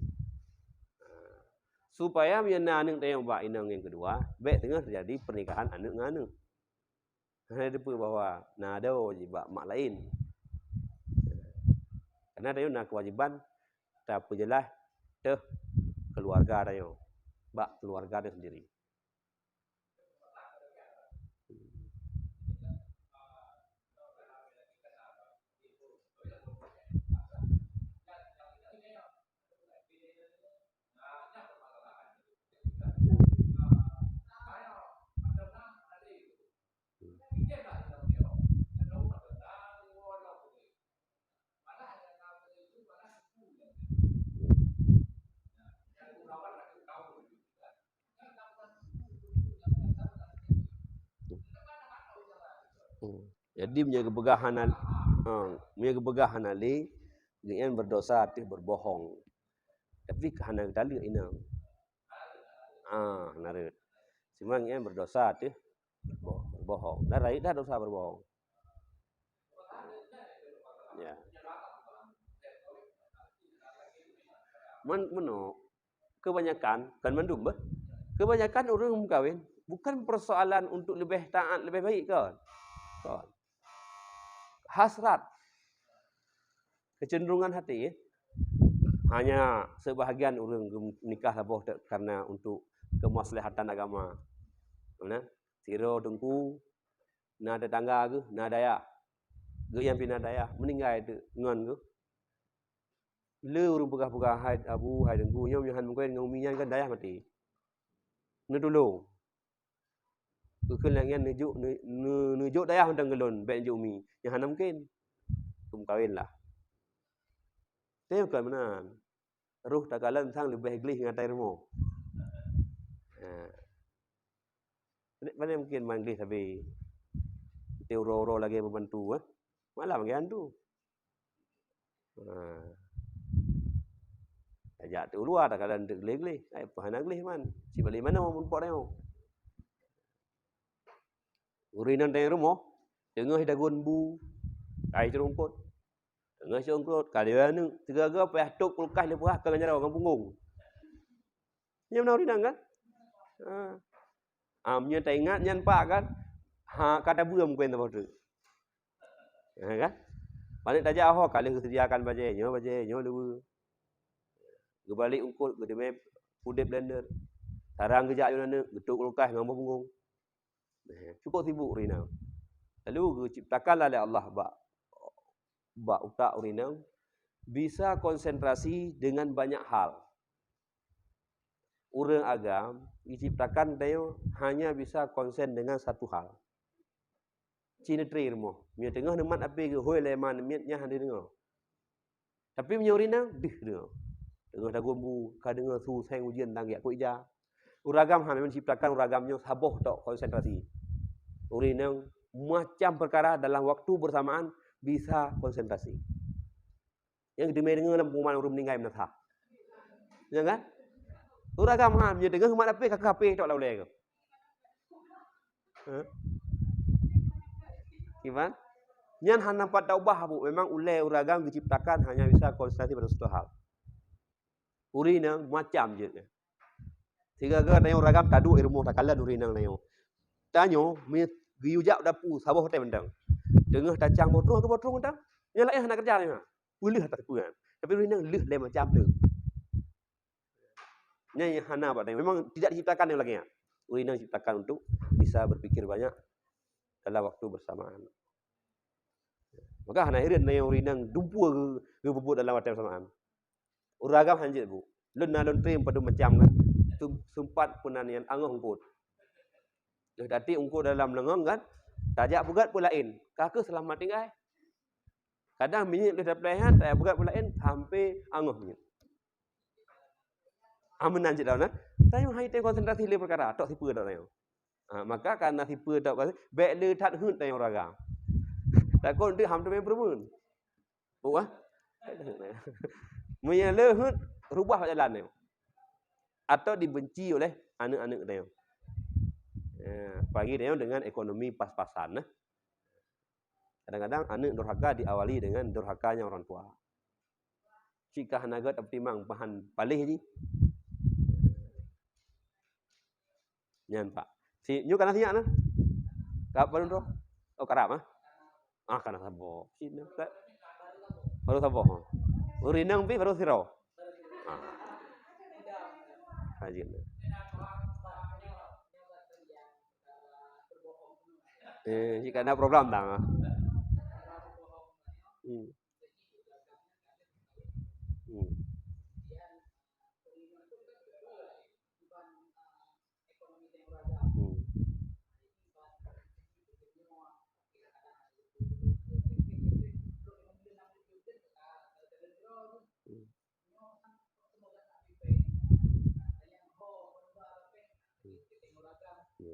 Supaya meunyoe na aneuk tayong bak inong nyang keudua, bék teungoh teujadi pernikahan aneuk ngon aneuk. Hana teupeue bahwa na adoe jih bak mak laén. Karena tanyoe na keuwajéban tapeujeulaih teuh keuluwarga tanyoe, bak keuluwarga tanyoe sendiri. Hmm. Jadi meunyoe geupeugah hana, ha, meunyoe geupeugah hana lé, geuhnyan berdosa ateueh berbohong. Tapi hana geutaleuek inong. Ah, hana rhot. Cuma geuhnyan berdosa ateueh berboh-, berbohong. Dan rayeuk dah dosa berbohong. Ya. Men-, meunoe, kebanyakan, bukan mandum beh. Kebanyakan ureuëng meukawen bukan persoalan untuk leubeh taat, leubeh baik, kon. Kon. Hasrat. Kecenderungan hati, ya. Hanya sebahagian ureuëng geunikah saboh teuk karena untuk kemaslahatan agama. Nah, sidroe teungku, na tetangga geuh, na dayah. Geuh nyang pih na dayah, meuninggai teuk ngon geuh. Le ureuëng peugah-peugah, "Hai Abu, hai Teungku, nyoe meunyoe han mungken ngon umi nyan kan dayah maté." Neutulông. Geukheun lagée nyan neujok, ne-, ne-, neujok dayah mantong keu lôn, bék neujok umi. Nyan hana mungken. Keu meukawen lah. Teuka meunan. Roh takalon sang leubeh gleh ngon atai rumoh. Ha. Pane mungken man gleh sabe. Teuka uroe-uroe lagée pembantu, eh. Malam lagée hantu. Ha. Tajak teuk u luwa, takalon teuk gleh-gleh. Ai, peue hana gleh man. Sibalik manoe muphom nyoe. Ureuëng inong tanyong rumoh, teungoh dagon bu, ai ceurongkot. Teungoh ceurongkot, ka lheueh aneuëk, teuga-ga payah tôb kulkas lé peurah ka ngon jaroe ngon punggong. Nyan na ureuëng inong kan? Ha. Ah, meunyoe taingat nyan pak kan? Ha, ka tabeuem kuen saboh teuk. Ha kan? Paléng tajak ho ka lheueh geuseudiakan bajée nyoe, bajée nyoe leuweue. Geubalek eungkot, geuteumé pudeb blender. Sarang geujak yon aneuëk, geutôb kulkas ngon boh punggong. Eh, cukup sibuk ureuëng inong. Lalu geuciptakanlah lé Allah bak, bak utak ureuëng inong bisa konsentrasi dengan banyak hal. Ureuëng agam diciptakan tanyoe hanya bisa konsen dengan satu hal. Ci neutri rumoh. Meunyoe teungoh neumat api geuhôi lé ma neumiet nyan hana deungoe. Tapi meunyoe ureuëng inong, deuh deungoe. Teungoh dagon bu, ka deungoe su seng ujeuen dan geujak keu ija. Ureuëng agam hana memang diciptakan ureuëng agam nyoe saboh tok konsentrasi. Ureuëng inong macam perkara dalam waktu bersamaan bisa konsentrasi. Nyang geuteumé deungoe lam pengumuman ureuëng meuninggai meunan that. Ya kan? Ureuëng agam ha, meunyoe deungoe umat api ka keu api tok lam ulée keuh. Hah? Kiban? Nyan hana pat taubah, Bu. Memang ulée ureuëng agam geuciptakan hanya bisa konsentrasi pada satu hal. Ureuëng inong macam jeuet. Sigaga tanyoe ureuëng agam taduek i rumoh takalon ureuëng inong tanyoe. Tanyoe mi geuyue jak dapu saboh hotel mantong. Teungoh tacang boh troh keu boh troh mantong. Nyang laén hana keureuja nyan. Peuleueh atas peue nyan. Tapi ureuëng inong leueh lé macam tu. Nyan nyang hana bak tanyoe. Memang tidak diciptakan yang lagée nyan. Ureuëng inong diciptakan untuk bisa berpikir banyak dalam waktu bersamaan. Maka hana hireuen na nyang ureuëng inong dumpeue geu-, geupeubuet dalam watée bersamaan. Ureuëng agam hanjeuet, Bu. Lôn na lôn trém padum macam kan. Sem-, sempat peunan nyan angoh eungkot. Lheueh tatiek eungkot dalam leungong kan, tajak peugét peue laén. Ka keuh seulamat tinggai. Kadang minyeuk lheueh tapleh nyan, tajak peugét peue laén, sampai angoh minyeuk. Ah, meunan cit dah, nah. Tanyoe hai teuh konsentrasi lé peukara, tok sipeue tok tanyoe. Ah, maka karena sipeue tok, bék le that heuet tanyoe ureuëng agam. Takot deuh ham teumé peureumeun. Buah. Meunyoe le heuet, rubah bak jalan tanyoe. Atau dibenci oleh aneuk-aneuk tanyoe. Ya, apalagi tanyoe dengan ekonomi pas-pasan, nah. Kadang-kadang aneuk durhaka diawali dengan durhakanya orang tua. Cit ka hana gét tapeutimang bahan paléh jih. Nyan, Pak. Si, nyoe ka na sinyak na? Ka padum droe? Oh, karab, ah? Ah, ka na saboh. Si, na, ka, baru saboh, ha. Ureuëng inong pih baru sidroe. Ah. Rajin. Eh, jika ada program dah. Hmm. Hmm. Hmm. Hmm. Ya.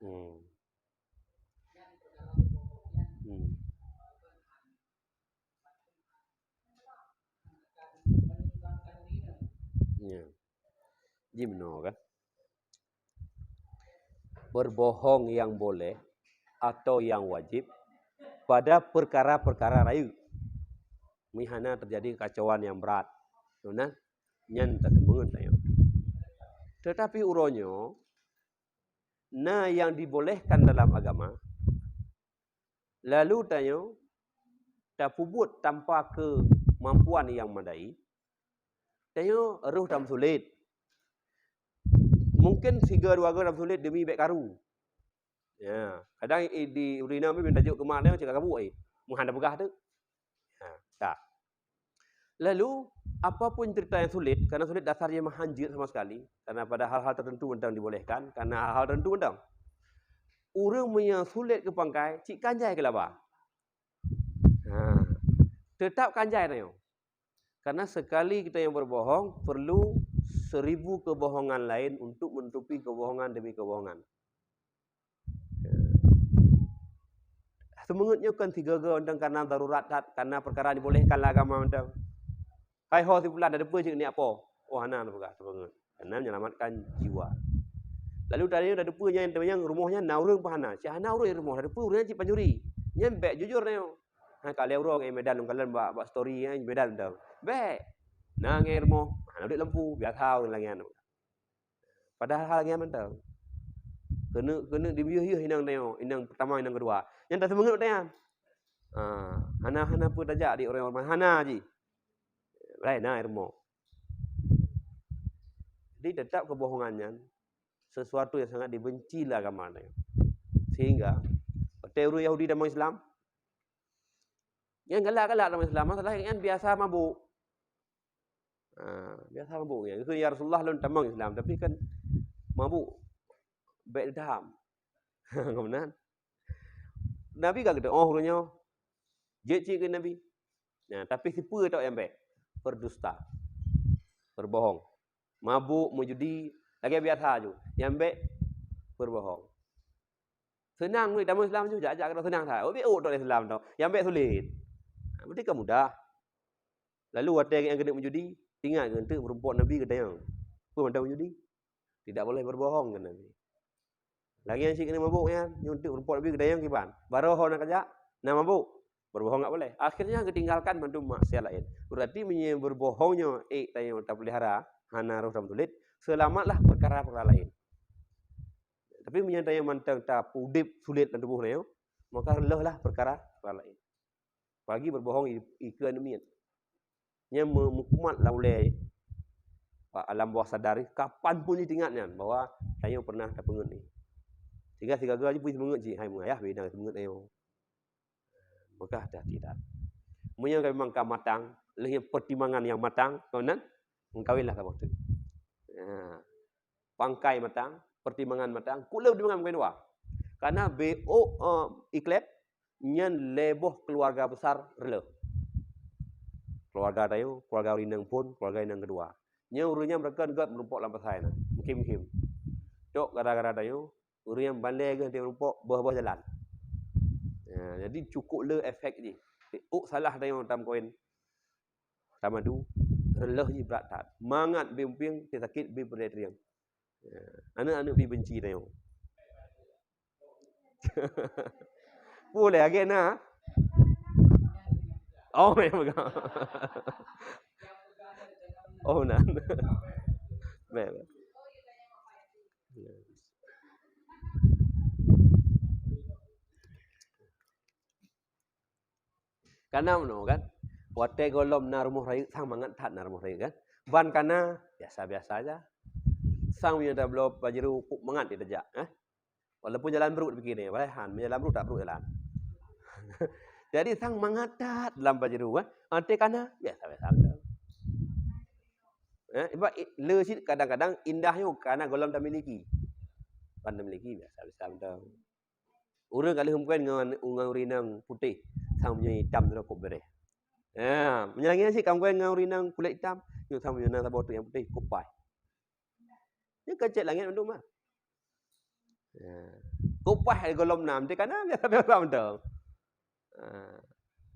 Hmm. Hmm. Ya. Jimeunoe kan? Berbohong yang boleh atau yang wajib pada perkara-perkara rayeuk. Meuhana terjadi kekacauan yang berat. Nah, nyan tateumeung tanyoe. Tetapi uroe nyoe, na nyang dibolehkan dalam agama, lalu tanyoe tapeubuet tanpa keumampuan nyang madai, tanyoe roh tameusulet. Mungken sigoe dua goe tameusulet demi bèk karu. Ya, kadang i-, di ureueng inong pih tajok keu mak nyoe cit ka kabuk, eh. Meuhan tapeugah teuk. Ha, tak. Lalu, apapun cerita yang sulit, karena sulit dasarnya meuhan jeuet sama sekali, karena pada hal-hal tertentu mantong dibolehkan, karena hal-hal tertentu mantong. Ureueng meunyoe sulet keu pangkai, cit kan jai keu laba. Ha, teutap kan jai tanyoe. Karena sekali kita yang berbohong, perlu seribu kebohongan lain untuk menutupi kebohongan demi kebohongan. Seumeungeut nyoe kan sigoe-goe mantong karena darurat that, karena perkara dibolehkan lé agama mantong. Hai ho si fulan, tateupeue cit keuneuk po? Oh, hana, tapeugah seumeungeut. Karena menyelamatkan jiwa. Lalu tadi tateupeue nyan, teuma nyang rumoh nyan na ureueng pih hana. Cit hana ureueng rumoh, tateupeue ureueng nyan cit pancuri. Nyan bèk jujur nyoe. Ha, ka lhèe uroe ngon Medan lôn kalon bak, bak story nyan Medan mantong. Bèk. Na ngon rumoh, hana udép lampu, biasa ureueng lagèe nyan. Padahal hal lagèe nyan mantong. Keuneuk, keuneuk dimiyuh-yuh inong tanyoe, inong pertama, inong kedua. Nyan taseumeungeut watèe nyan. Ha, hana, hana peue tajak di ureueng ramè, hana jih. Laén na ilmu. Jadi tetap kebohongan nyan sesuatu yang sangat dibenci lé agama tanyoe. Sehingga watèe ureueng Yahudi tamong Islam, nyan galak-galak tamong Islam, masalah nyan biasa mabuk. Ha, biasa mabuk nyan. Geukheun, "Ya Rasulullah, lôn tamong Islam, tapi kan mabuk bèk ditahan." Ka meunan. Nabi ka geuteu'oh ureueng nyoe. Jeuet cit keu Nabi. Nah, tapi sipeue tok nyang bèk? Berdusta. Berbohong. Mabuk, meujudi, lagèe biasa ju. Nyang bèk berbohong. Seunang lé tamong Islam ju, jak-jak keudroe seunang that. Oh, bèk tok Islam tok. Nyang bèk sulet. Nah, berarti kan mudah. Lalu watèe gobnyan keuneuk meujudi, ingat keu enteuk meurumpok Nabi geutanyong, "Peue mantong meujudi? Tidak boleh berbohong," kheun Nabi. Lagèe nyan cit keuneuk mabuk nyan, nyoe enteuk meurumpok Nabi geutanyong kiban. Barô ho na kajak, na mabuk, berbohong nggak boleh. Akhirnya geutinggalkan mandum maksiat laén. Berarti meunyoe berbohong nyoe ék tanyoe tapeulihara, hana roh tameusulet, seulamatlah perkara-perkara laén. Tapi meunyoe tanyoe mantong tapeudép sulet lam tuboh tanyoe, maka reulohlah perkara-perkara laén. Apalagi berbohong i-, ikeue aneuk miet. Nyan meu-, meukumat lam ulèe bak alam bawah sadar, kapan pun jiteuingat nyan bahwa tanyoe pernah tapeungeut nyan. Sehingga sigoe-goe jih pih seungeut jih, hai meunyoe ayah beda seungeut tanyoe. Maka hati-hati that. Meunyoe memang ka matang, lheueh nyan pertimbangan nyang matang, kon meunan, meukawinlah saboh teuk. Ya. Pangkai matang, pertimbangan matang, keu lheueh pertimbangan mungken dua. Karena B O, eh, iklep, nyan lhèe boh keluarga besar reuloh. Keluarga tanyoe, keluarga ureueng inong phôn, keluarga inong keudua. Nyoe ureueng nyan meurakan gèt meurumpok lam pasai na, mungkin-mungkin. Cok gara-gara tanyoe, ureueng nyan bandèe geuh meurumpok boh-boh jalan. Ya, jadi cukup le efek jih. Ôk salah tanyoe tameukawen, tamadu, reuloh jih brat that. Mangat bi mupieng, sakét bi peudeh trieng. Ya, aneuk-aneuk bi benci tanyoe. Boleh agak na. Oh, memang. Oh, na. Baik, baik. Kana meunoe kan? Watèe gohlom na rumoh rayeuk, sang mangat that na rumoh rayeuk kan? Ban kana, biasa-biasa aja. Sang meunyoe tabloe bajru, kok mangat jih tajak, eh? Walaupun jalan brok dipike nyoe, padahai han, meunyoe jalan brok tak brok jalan. Jadi sang mangat that lam bajru kan? Watèe kana, biasa-biasa aja. Eh, sebab i-, le cit kadang-kadang indah nyoe kana gohlom tamiliki. Ban tamiliki, biasa-biasa aja. Ureueng ka lheueh meukawen ngon, ngon ureueng inong putéh, sang meunyoe itam sidroe kok beureh. Ha, meunyoe lagèe nyan cit ka meukawen ngon ureueng inong kulét itam, nyoe sang meunyoe na saboh teuk nyang putéh, kok paih. Nyan ka cit langèt mandum ah. Ha. Kok paih gohlom na, meusti kana biasa-biasa mantong. Ha.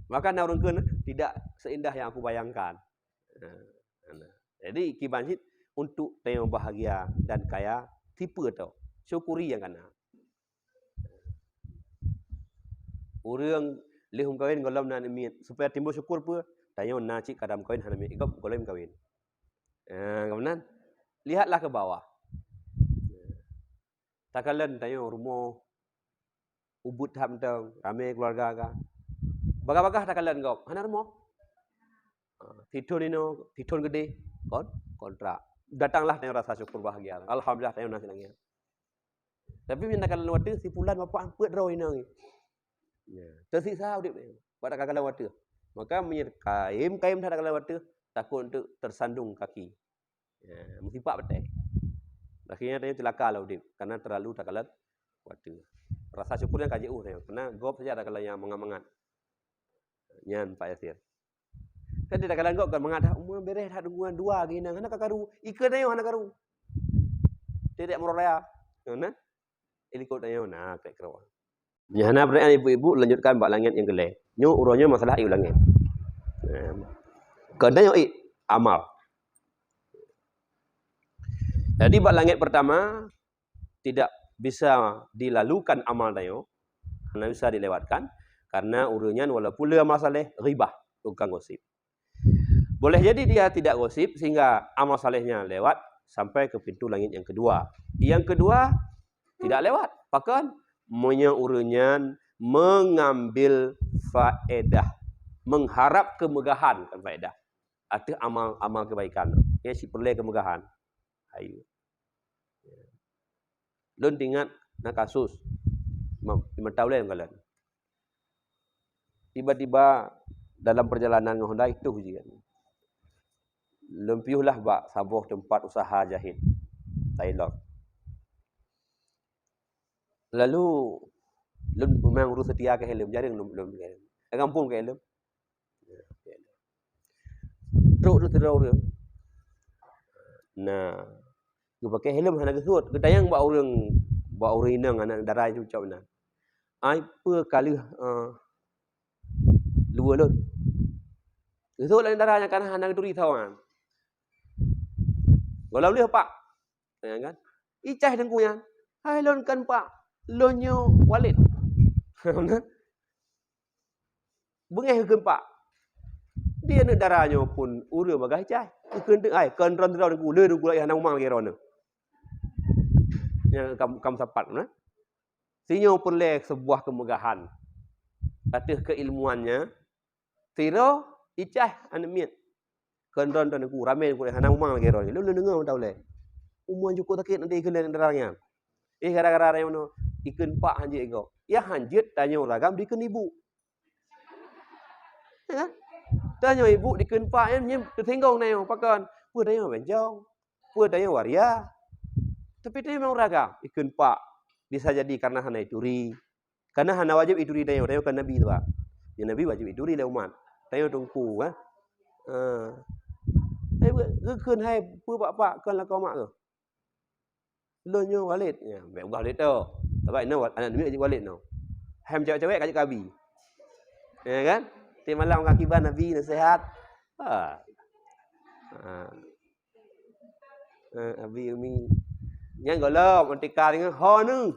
Bahkan na ureueng kheun, "Tidak seindah yang aku bayangkan." Ha. Jadi, kiban cit untuk tanyoe bahagia dan kaya, tipe tau. Syukuri nyang kana. Ureueng lheueh meukawen gohlom na aneuk miet, supaya timbul syukur peue? Tanyoe na cit ka meukawen hana miet, gob gohlom meukawen. Ah, ka meunan. Lihatlah ke bawah. Takalon tanyoe rumoh, ubit that mantong, ramé keuluwarga ka. Bagah-bagah takalon gob, hana rumoh. Ha, sithon inoe, sithon geudeh, kon, kontrak. Datanglah tanyoe rasa syukur bahagia. Alhamdulillah tanyoe na sinan nyan. Tapi meunyo takalon watèe, si pulan bapak peuet droe inong. Ya, teusiksa udép. Bak takalon watèe. Maka meunyo kayém-kayém that takalon watèe, takot untuk tersandung kaki. Ya, meusipak batèe. Akhirnya tanyoe ceulaka lah udép karena terlalu takalon watèe. Rasa syukur nyan ka jiôh tanyoe, karena gob saja takalon nyang mangat-mangat. Nyan Pak Yasir. Kan di takalon gob kan mangat that, umur bereh that dua, dua lagi nang hana ka karu. Ikeue tanyoe hana karu. Tidak meuraya. Nah, ilikot tanyoe na kek keruwa. Nyang hana beureukat ibu-ibu lanjutkan bak langét nyang keulhèe. Nyoe uroe nyoe masalah ié langét. Nah, keunan nyoe ié amal. Jadi bak langét pertama tidak bisa dilalukan amal tanyoe, hana bisa dilewatkan karena ureuëng nyan walaupun le amal saleh, ghibah, tukang gosip. Boleh jadi dia tidak gosip sehingga amal salehnya lewat sampai ke pintu langit yang kedua. Yang kedua tidak lewat. Pakon? Meunyoe ureuëng nyan mengambil faedah, mengharap kemegahan, bukan faedah, ateueh amal-amal kebaikan. Ya, si perlé kemegahan. Ayu. Lôn teuingat na kasus ma-, lima tahun lé kalon. Tiba-tiba dalam perjalanan ngon Honda itu je kan. Lôn piôh lah bak saboh tempat usaha jahit tailor. Lalu lôn memang ureuëng setia keu helm, jarang lôn, lôn helm. Gampông keu helm. Trok tu sidroe ureuëng. Nah, geupakai helm hana geusuet. Geutanyong bak ureuëng, bak ureuëng inong aneuk dara cucok na. "Ai peue ka lheueh, eh, luwa lôn?" Geusuet lé dara nyan kana hana geuturi sawan. "Gohlom lheueh, Pak?" Tanya kan? "Icai teungku nyan." "Hai lôn kon, Pak. Lôn nyoe Walid." Beungéh keu kheun pak. Di aneuk dara nyoe pun ureuëng bagah cai. Kheun teuk ai, kon droe-droe ku, le ku lagée hana uma lagée droeneuh. Nyang kam, kam sapat na. Sinyoe peureulée seubuah keumeugahan ateueh keuilmuannya. Sidroe icai aneuk miet. Kon droe-droe ku, ramé ku hana uma lagée droeneuh. Lôn, lôn deungoe mantong ulée. Uma jukuk sakét nanti kheun lé aneuk dara nyan. Eh, gara-gara nyoe ikheun pak hanjeuet igoe. Ya hanjeuet tanyoe ragam dikheun ibu. Ya kan? Tanyoe ibu dikheun pak nyan, nyan teusinggong tanyoe. Pakon? Peue tanyoe bencong? Peue tanyoe waria? Tapi tanyoe memang ragam. Ikheun pak bisa jadi karena hana ituri. Karena hana wajéb ituri tanyoe, tanyoe kon nabi tu, Pak. Ya, nabi wajéb ituri lé umat. Tanyoe teungku, kan? Ha. Tapi geukheun hai peue pak-pak kon lakoe mak tu. Lôn nyoe Walid. Ya, bèk ubah Walid tu. Sabab inoe aneuk miet jeuet Walid nyoe. Hai meucawét-cawét ka jeuet keu Abi. Ya kan? Tiep malam ka kiban Abi naseuhat. Ha. Ha. Ha, Abi Umi. Nyan gohlom, meutika deungoe ho neu.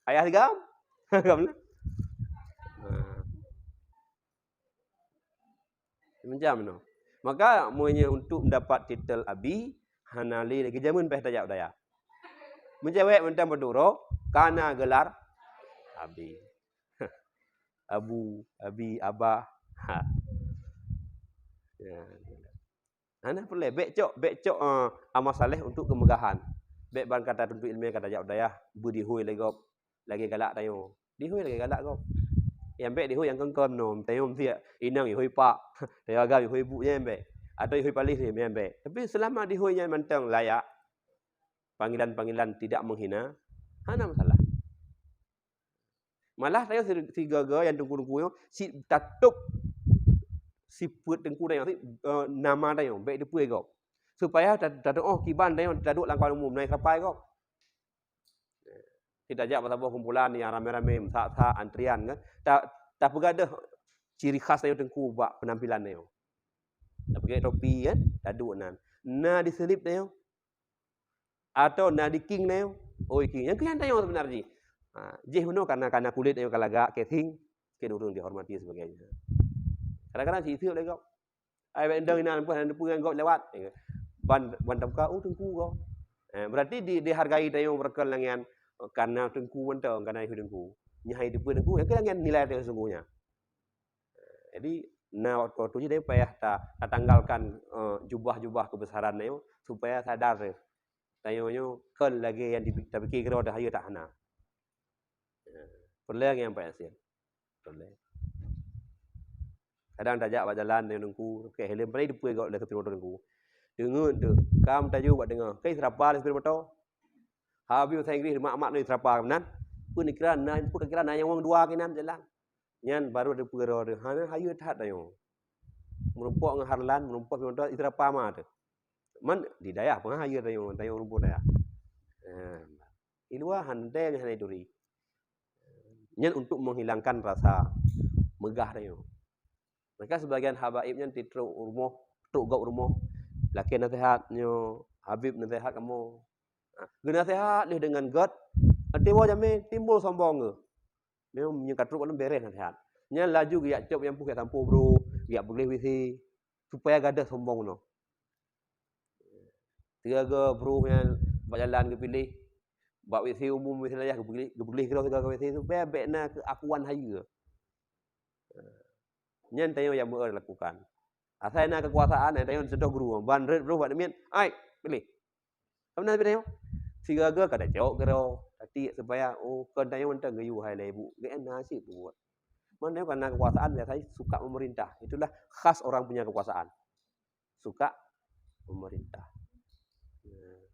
Ayah sigam. Sigam neu. Ha. Macam nyoe. Maka, meunyoe untuk mendapat titel Abi, hana lé lagée jameun paih tajak dayah. Meucawét mantong beuduro, kana geular Abi. Abu, Abi, Abah. Ha. Ya. Hana peureulée, bèk cok, bèk cok, eh, amal saleh untuk keumeugahan. Bèk ban ka tatuntot iéleumé ka tajak dayah, beudihôi lé gob, lagée galak tanyoe. Dihôi lagée galak gob. Nyang bèk dihôi nyang kon-kon nyoe, tanyoe meusiek inong ihôi pak, tanyoe agam ihôi ibu nyan bèk. Atawa ihôi paléh nyan bèk. Tapi seulama dihôi nyan mantong layak, panggilan-panggilan tidak menghina, hana masalah. Malah tanyoe si, sigoe-goe nyang teungku-teungku nyoe, si tatôb sifeuet teungku tanyoe, si, eh, nama tanyoe, bèk teupeue gob. Supaya ta-, tatuoh kiban tanyoe taduek lam kawan umum, nai sapai gob. Kita jak bak saboh kumpulan nyang ramé-ramé, meusak-sak, antrian kan. Ta-, tapeugah deuh ciri khas tanyoe teungku bak penampilan tanyoe. Tapeugah topi kan, taduek nan. Na diseulib tanyoe. Atau na di king nyoe, oi king. Nyang keuh nyan tanyoe seubeuna jih. Ha, jih bunoe karena, karena kulét nyoe ka lagak, casing, keu ureuëng dihormati sebagainya. Kadang-kadang si iseup lé gob. Ai bèk ndong inan pun hana teupeue ngon gob lewat. Ban, ban tabuka, oh teungku gob. Eh, berarti di, dihargai tanyoe beureukan langian Kana teungku mantong, kana yue teungku. Nyan hai teupeu teungku, nyang keuh nyan nilai teuh sungguhnya. Jadi, na waktu-waktu jih payah ta-, tatanggalkan, eh, jubah-jubah kebesaran nyoe, supaya sadar teuh. Tanyoe nyoe kon lagée nyang dipi-, tapike keudroe teuh, hayeue that hana. Ya, peureulée nyang payah sien. Peureulée. Kadang tajak bak jalan tanyoe teungku, keu helm, padahai dipeugah lé supir moto teungku. Deungon teuh, ka meutajak bak teungoh, keu seurapa lé supir moto. Habéh bahasa Inggréh, mak-mak nyoe seurapa meunan. Peue neukira na, peue kakira na nyang wang dua keunan jalan. Nyan baru teupeue droe teuh, hana hayeue that tanyoe. Meurumpok ngon Harlan, meurumpok ngon Istrapa ma teuh. Man di dayah peue hayeue tanyoe, tanyoe rumpok dayah. Nah, di luwa hana, hana turi. Nyan untuk menghilangkan rasa meugah tanyoe. Maka sebagian habaib nyan titrok rumoh, trok gop rumoh, lakée naseuhat nyoe, Habib naseuhat kamoe. Nah, geunaseuhat lé deungon gét, até woe jamé timbul sombong geuh. Memang nyang ka trok lom beres naseuhat. Nyan laju geujak cop nyang peuet sampoe broh, geujak peugleh W C, supaya gadoh sombong nyoe. Sigaga broh nyan bak jalan geupiléh, bak W C umum, W C dayah geupiléh, geupiléh keudroe sigaga W C supaya bék na keuakuan hayeue. Nyan tanyoe nyang meu'eu lakukan. Asai na keukuasaan, tanyoe seudeh guru, ban rot broh bak deumiet, "Ai, piléh." Ka meunan piléh nyoe. Sigaga ka tacok keudroe, tatiek supaya, oh, kon tanyoe mantong geuyue hai lé ibu. Geuh na cit peubuet. Meunyoe ka na keukuasaan, biasanya suka memerintah. Itulah khas orang punya kekuasaan. Suka memerintah. Nah.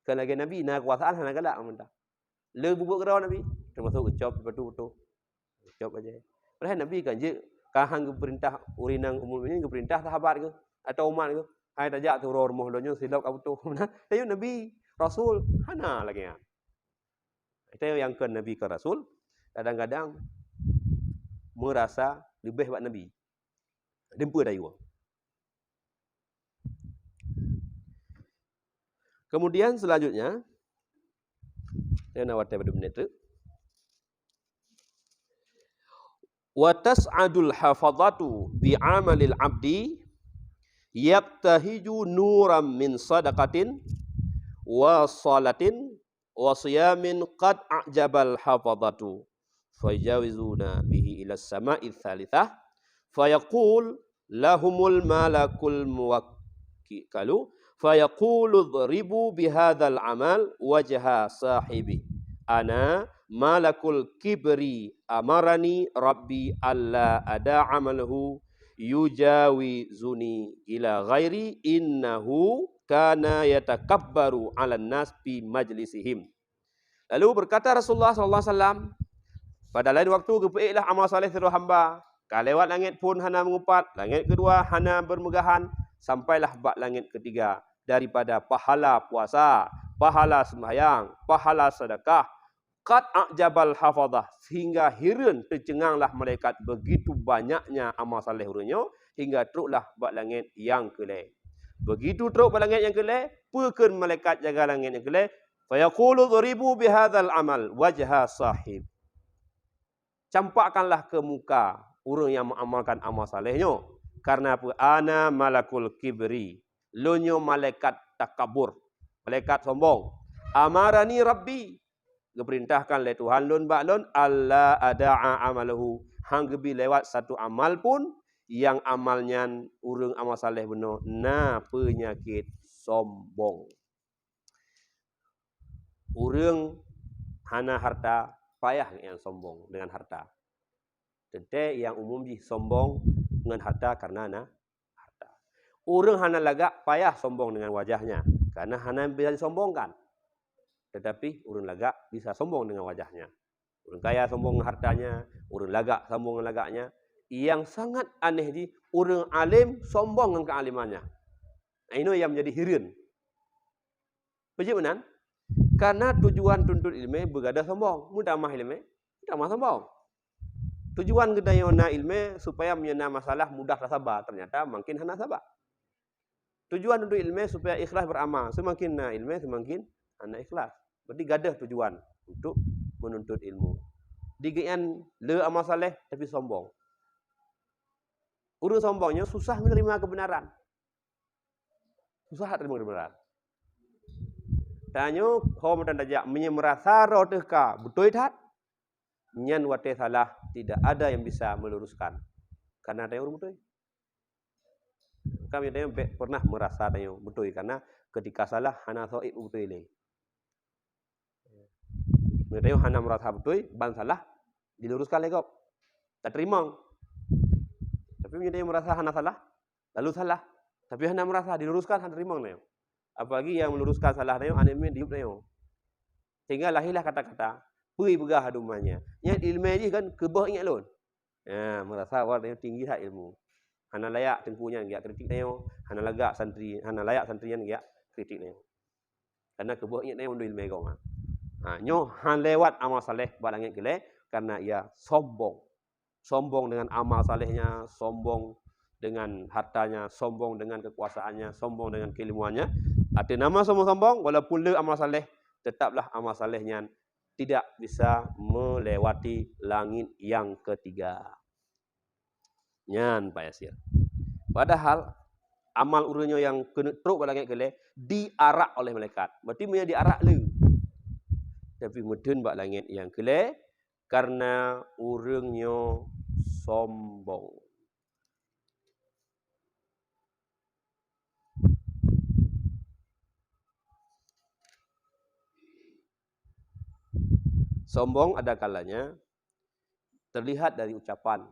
Kon lagée Nabi, na keukuasaan hana galak memerintah. Le bubuet keudroe Nabi, teumasok geucop batu-batu. Geucop aja. Padahai Nabi kan jeuet ka han geupeurintah ureueng inong Ummul Mukminin, geupeurintah sahabat geuh atau umat geuh. Hai tajak siuroe rumoh donya sidroe ka butoh. Nah, tanyoe Nabi, Rasul, hana lagée nyan. Tanyoe nyang kon Nabi kon Rasul, kadang-kadang meurasa leubeh bak Nabi. Dimpeue dayua. Kemudian selanjutnya, saya nak watée pada minit tu. Wa tas'adul hafadhatu bi amalil abdi yabtahiju nuram min sadaqatin wa salatin wa siyamin qad a'jabal hafadhatu, fayajawizuna bihi ila sama'i tsalitsah, fayaqul lahumul malakul muwakkalu, fayaqulu idribu bihadzal amal wajha sahibi. Ana malakul kibri amarani rabbi alla ada amalahu yujawizuni ila ghairi innahu kana yatakabbaru 'alan nas fi majlisihim. Lalu berkata Rasulullah sallallahu alaihi wasallam, pada lain waktu geupeuék lah amal saleh sidroe hamba, ka lewat langét phon hana meungupat, langét keudua hana beumeugahan, sampailah bak langét keutiga daripada pahala puasa, pahala sembahyang, pahala sedekah, qad a'jabal hafadhah, sehingga hireuen teuceunganglah malaikat begitu banyaknya amal saleh ureueng nyoe, hingga troklah bak langét nyang keulhèe. Begitu trok bak langét nyang keulhèe, peue kheun malaikat jaga langét nyang keulhèe? Fayaqulu, "Dhribu bihadzal amal wajha sahib." Campakkanlah keu muka ureueng nyang mengamalkan amal saleh nyoe. Karena peue? Ana malakul kibri. Lôn nyoe malaikat takabur, malaikat sombong. Amarani Rabbi, geupeurintahkan lé Tuhan lôn bak lôn, "Alla ada'a amalahu," han geubi lewat satu amal pun, nyang amal nyan ureueng amal saleh bunoe na peunyakét sombong. Ureueng hana harta payah nyang sombong deungon harta. Teuntèe nyang umum jih sombong ngon harta kareuna na harta. Ureueng hana lagak payah sombong deungon wajahnya, kareuna hana bisa disombongkan. Tetapi ureueng lagak bisa sombong deungon wajahnya. Ureueng kaya sombong ngon hartanya, ureueng lagak sombong ngon lagaknya. Nyang sangat aneh jih, ureueng além sombong ngon keualémannya. Nah, inoe nyang menjadi hireuen. Peue jeuet meunan? Karena tujuan tuntut ileumèe beugadôh sombong. Meutamah ileumèe, meutamah sombong. Tujuan geutanyoe na ileumèe supaya meunyoe na masalah mudah tasaba, ternyata makin hana saba. Tujuan tuntut ileumèe supaya ikhlas beramal, semakin na ileumèe semakin hana ikhlas. Berarti gadôh tujuan untuk menuntut ilmu. Di gobnyan le amal saleh tapi sombong. Ureueng sombong nyoe susah menerima kebenaran. Susah that teurimong keubeunaran. Tanyoe ho meutan tajak, meunyoe meurasa droe teuh ka beutôi that, nyan watée salah tidak ada yang bisa meluruskan. Karena tanyoe ureuëng beutôi. Kami tanyoe bèk pernah meurasa tanyoe beutôi, karena ketika salah hana soeb beutôi lé. Meunyoe tanyoe hana meurasa beutôi, ban salah diluruskan lé gob. Tateurimong. Tapi meunyoe tanyoe meurasa hana salah, lalu salah, tapi hana meurasa diluruskan, hana teurimong tanyoe. Apalagi yang meluruskan salah tanyoe, aneuk miet di yup tanyoe. Sehingga lahirlah kata-kata, "Peue peugah adu manya." Nyan iéleumé jih kan keuboh ingat lôn. Ya, meurasa awak tanyoe tinggi that ilmu. Hana layak teungku nyan geujak kritik tanyoe, hana lagak santri, hana layak santri nyan geujak kritik tanyoe. Karena keuboh ingat tanyoe mandum iéleumé agama. Ha, nyoe han lewat amal saleh bak langét keulhèe, karena ia sombong. Sombong dengan amal salehnya, sombong dengan hartanya, sombong dengan kekuasaannya, sombong dengan keilmuannya. Ateueh nama sombong-sombong, walaupun le amal saleh, tetaplah amal saleh nyan tidak bisa melewati langit yang ketiga. Nyan Pak Yasir. Padahal amal ureuëng nyoe nyang keuneuk trok bak langét keulhèe diarak oleh malaikat. Berarti meunyoe diarak le. Tapi meutheun bak langét nyang keulhèe karena ureuëng nyoe sombong. Sombong ada kalanya terlihat dari ucapan.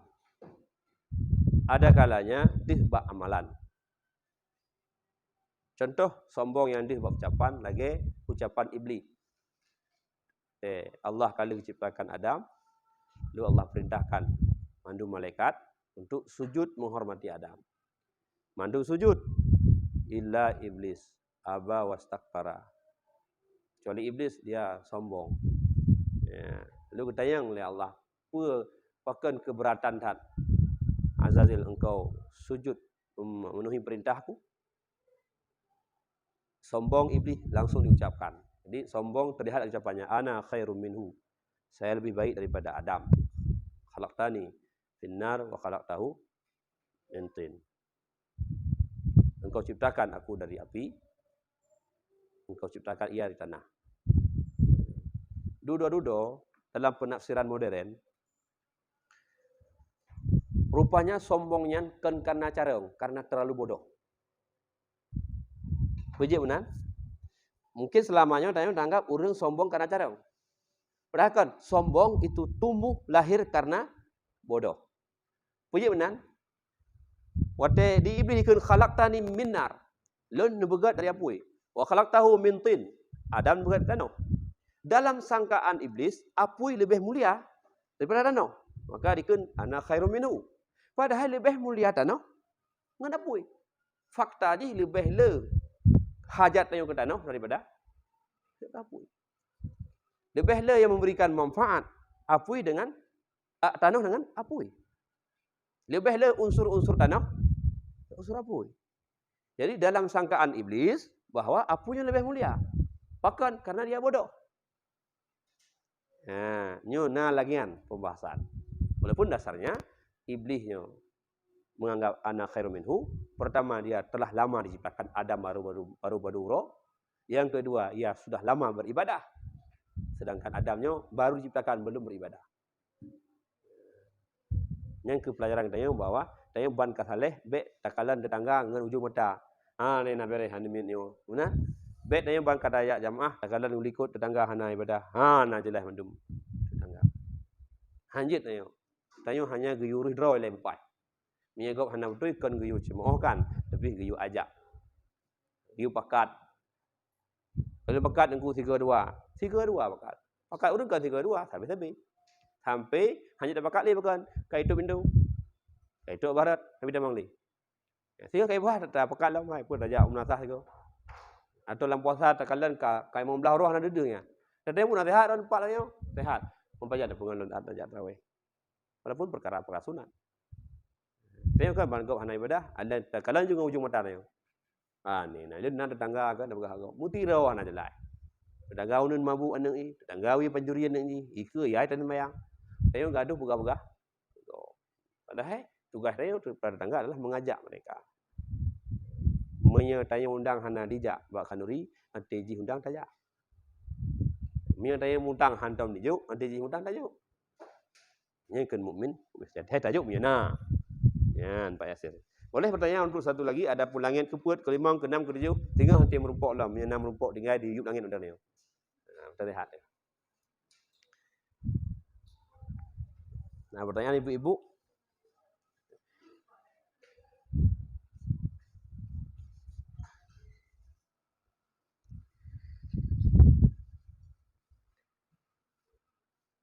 Ada kalanya deuh bak amalan. Contoh sombong nyang deuh bak ucapan lagée ucapan Iblis. Eh, Allah ka lheueh ciptakan Adam, lalu Allah perintahkan mandum malaikat untuk sujud menghormati Adam. Mandum sujud, illa Iblis, aba wastakbara. Kecuali Iblis, dia sombong. Ya. Lalu geutanyong lé Allah, "Peue pakon keubeuratan that, Azazil, engkau sujud memenuhi perintahku?" Sombong Iblis langsung diucapkan. Jadi sombong terlihat dari ucapannya, "Ana khairum minhu." Saya lebih baik daripada Adam. "Khalaqtani finnar wa khalaqtahu min tin." Engkau ciptakan aku dari api, engkau ciptakan ia dari tanah. Dudoe-dudoe dalam penafsiran modern, rupanya sombong nyan kon karena carông, karena terlalu bodoh. Peujeuet meunan? Mungkin selamanya tanyoe tanggap ureuëng sombong karena carông. Padahal kan, sombong itu tumbuh lahir karena bodoh. Peujeuet meunan? Watée di Iblih dikheun, "Khalaqtani min nar." Lôn neubeugét dari apui. "Wa khalaqtahu min tin." Adam neubeugét tanoh. Dalam sangkaan Iblis, apui leubeh mulia daripada tanoh. Maka dikheun, "Ana khairum minhu." Padahai leubeh mulia tanoh ngon apui. Fakta jih leubeh le hajat tanyoe keu tanoh daripada apui. Leubeh le yang memberikan manfaat apui dengan, a, tanoh dengan apui. Leubeh le unsur-unsur tanoh, unsur apui. Jadi dalam sangkaan Iblis bahwa apui nyan leubeh mulia. Pakon? Karena dia bodoh. Ha, nyoe na lagée nyan pembahasan. Walaupun dasarnya Iblis nyoe menganggap ana khairum minhu. Pertama, dia telah lama diciptakan, Adam baru, baru, baru, baru uroe. Yang kedua, ia sudah lama beribadah. Sedangkan Adam nyoe baru diciptakan, belum beribadah. Nyan keuh pelajaran geutanyoe bahwa tanyoe ban ka saléh, bék takalon teutangga ngon ujong mata. Ha, nyan na beureh aneuk miet nyoe. Meunan, bék tanyoe ban ka tajak jamaah, takalon u likot teutangga hana ibadah. Ha, na jeulaih mandum teutangga. Hanjeuet tanyoe. Tanyoe hanya geuyue reueh droe ilée meupaih. Meunyoe gob hana beutôi, kon geuyue ceumooh kan, tapi geuyue ajak. Geuyue pakat. Kalau pakat ngon sigoe dua, sigoe dua pakat. Pakat ureuëng kan sigoe dua, sabe-sabe. Sampai hana tapakat lé pakon, ka itôb pintoe. Ka itôb barat, sabe tamong lé. Sigoe ka iboh, ta-, tapakat lom, hai, peue tajak u meunasah sigoe. Atau lam puasa takalon ka, ka limong blaih uroe hana deuh-deuh nyan. Teuntèe pun na sehat, ron pat nyoe, sehat. Meupajak tapeungon lôn tajak tarawih. Walaupun perkara-perkara sunat. Tapi kan ban gob hana ibadah, ada takalon juga ujong mata nyoe. Ha, ni, na lôn na tetangga kan, na peugah gob. Meuti roh hana jeulaih. Tetangga uneun mabuk aneuk i, tetangga wie pancuri aneuk i, ikeue yai tan sembayang. Tanyoe gadoh peugah-peugah. Padahai tugaih tanyoe, tetangga adalah mengajak mereka. Meunyoe tanyoe undang hana dijak bak khanuri, até jih undang tajak. Meunyoe tanyoe mutang hantom dijok, nanti jih mutang tajok. Nyan kheun mukmin, mesti tajok meunyoe na. Nyan Pak Yasir. Boleh pertanyaan untuk satu lagi, adapun langit keupeuet, keulimong, keunam, keutujoh, teungoh hantom meurumpok lom, meunyoe na meurumpok tinggai di yup langit udang nyoe. Nah, kita lihat. Nah, pertanyaan ibu-ibu.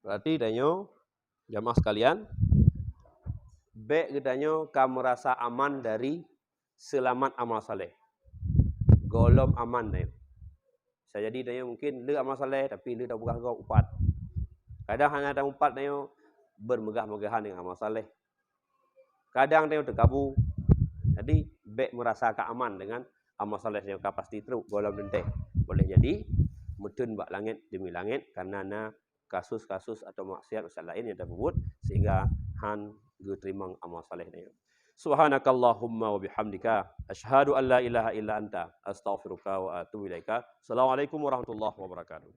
Berarti tanyoe, jamaah sekalian, bèk geutanyoe ka meurasa aman dari seulamat amal saleh. Gohlom aman tanyoe. Bisa jadi tanyoe mungkin le amal saleh, tapi le tapeugah gob upat. Kadang hana tamupat tanyoe bermegah-megahan dengan amal saleh. Kadang tanyoe teukabu. Jadi, bèk meurasa ka aman dengan amal saleh nyang ka pasti trok gohlom teuntèe. Boleh jadi, meuteun bak langét demi langét, karena na kasus-kasus atau maksiat-maksiat laén nyang tapeubuet, sehingga han geuteurimong amal saleh tanyoe. Subhanakallahumma wa bihamdika, asyhadu an la ilaha illa anta, astaghfiruka wa atubu ilaika. Assalamualaikum warahmatullahi wabarakatuh.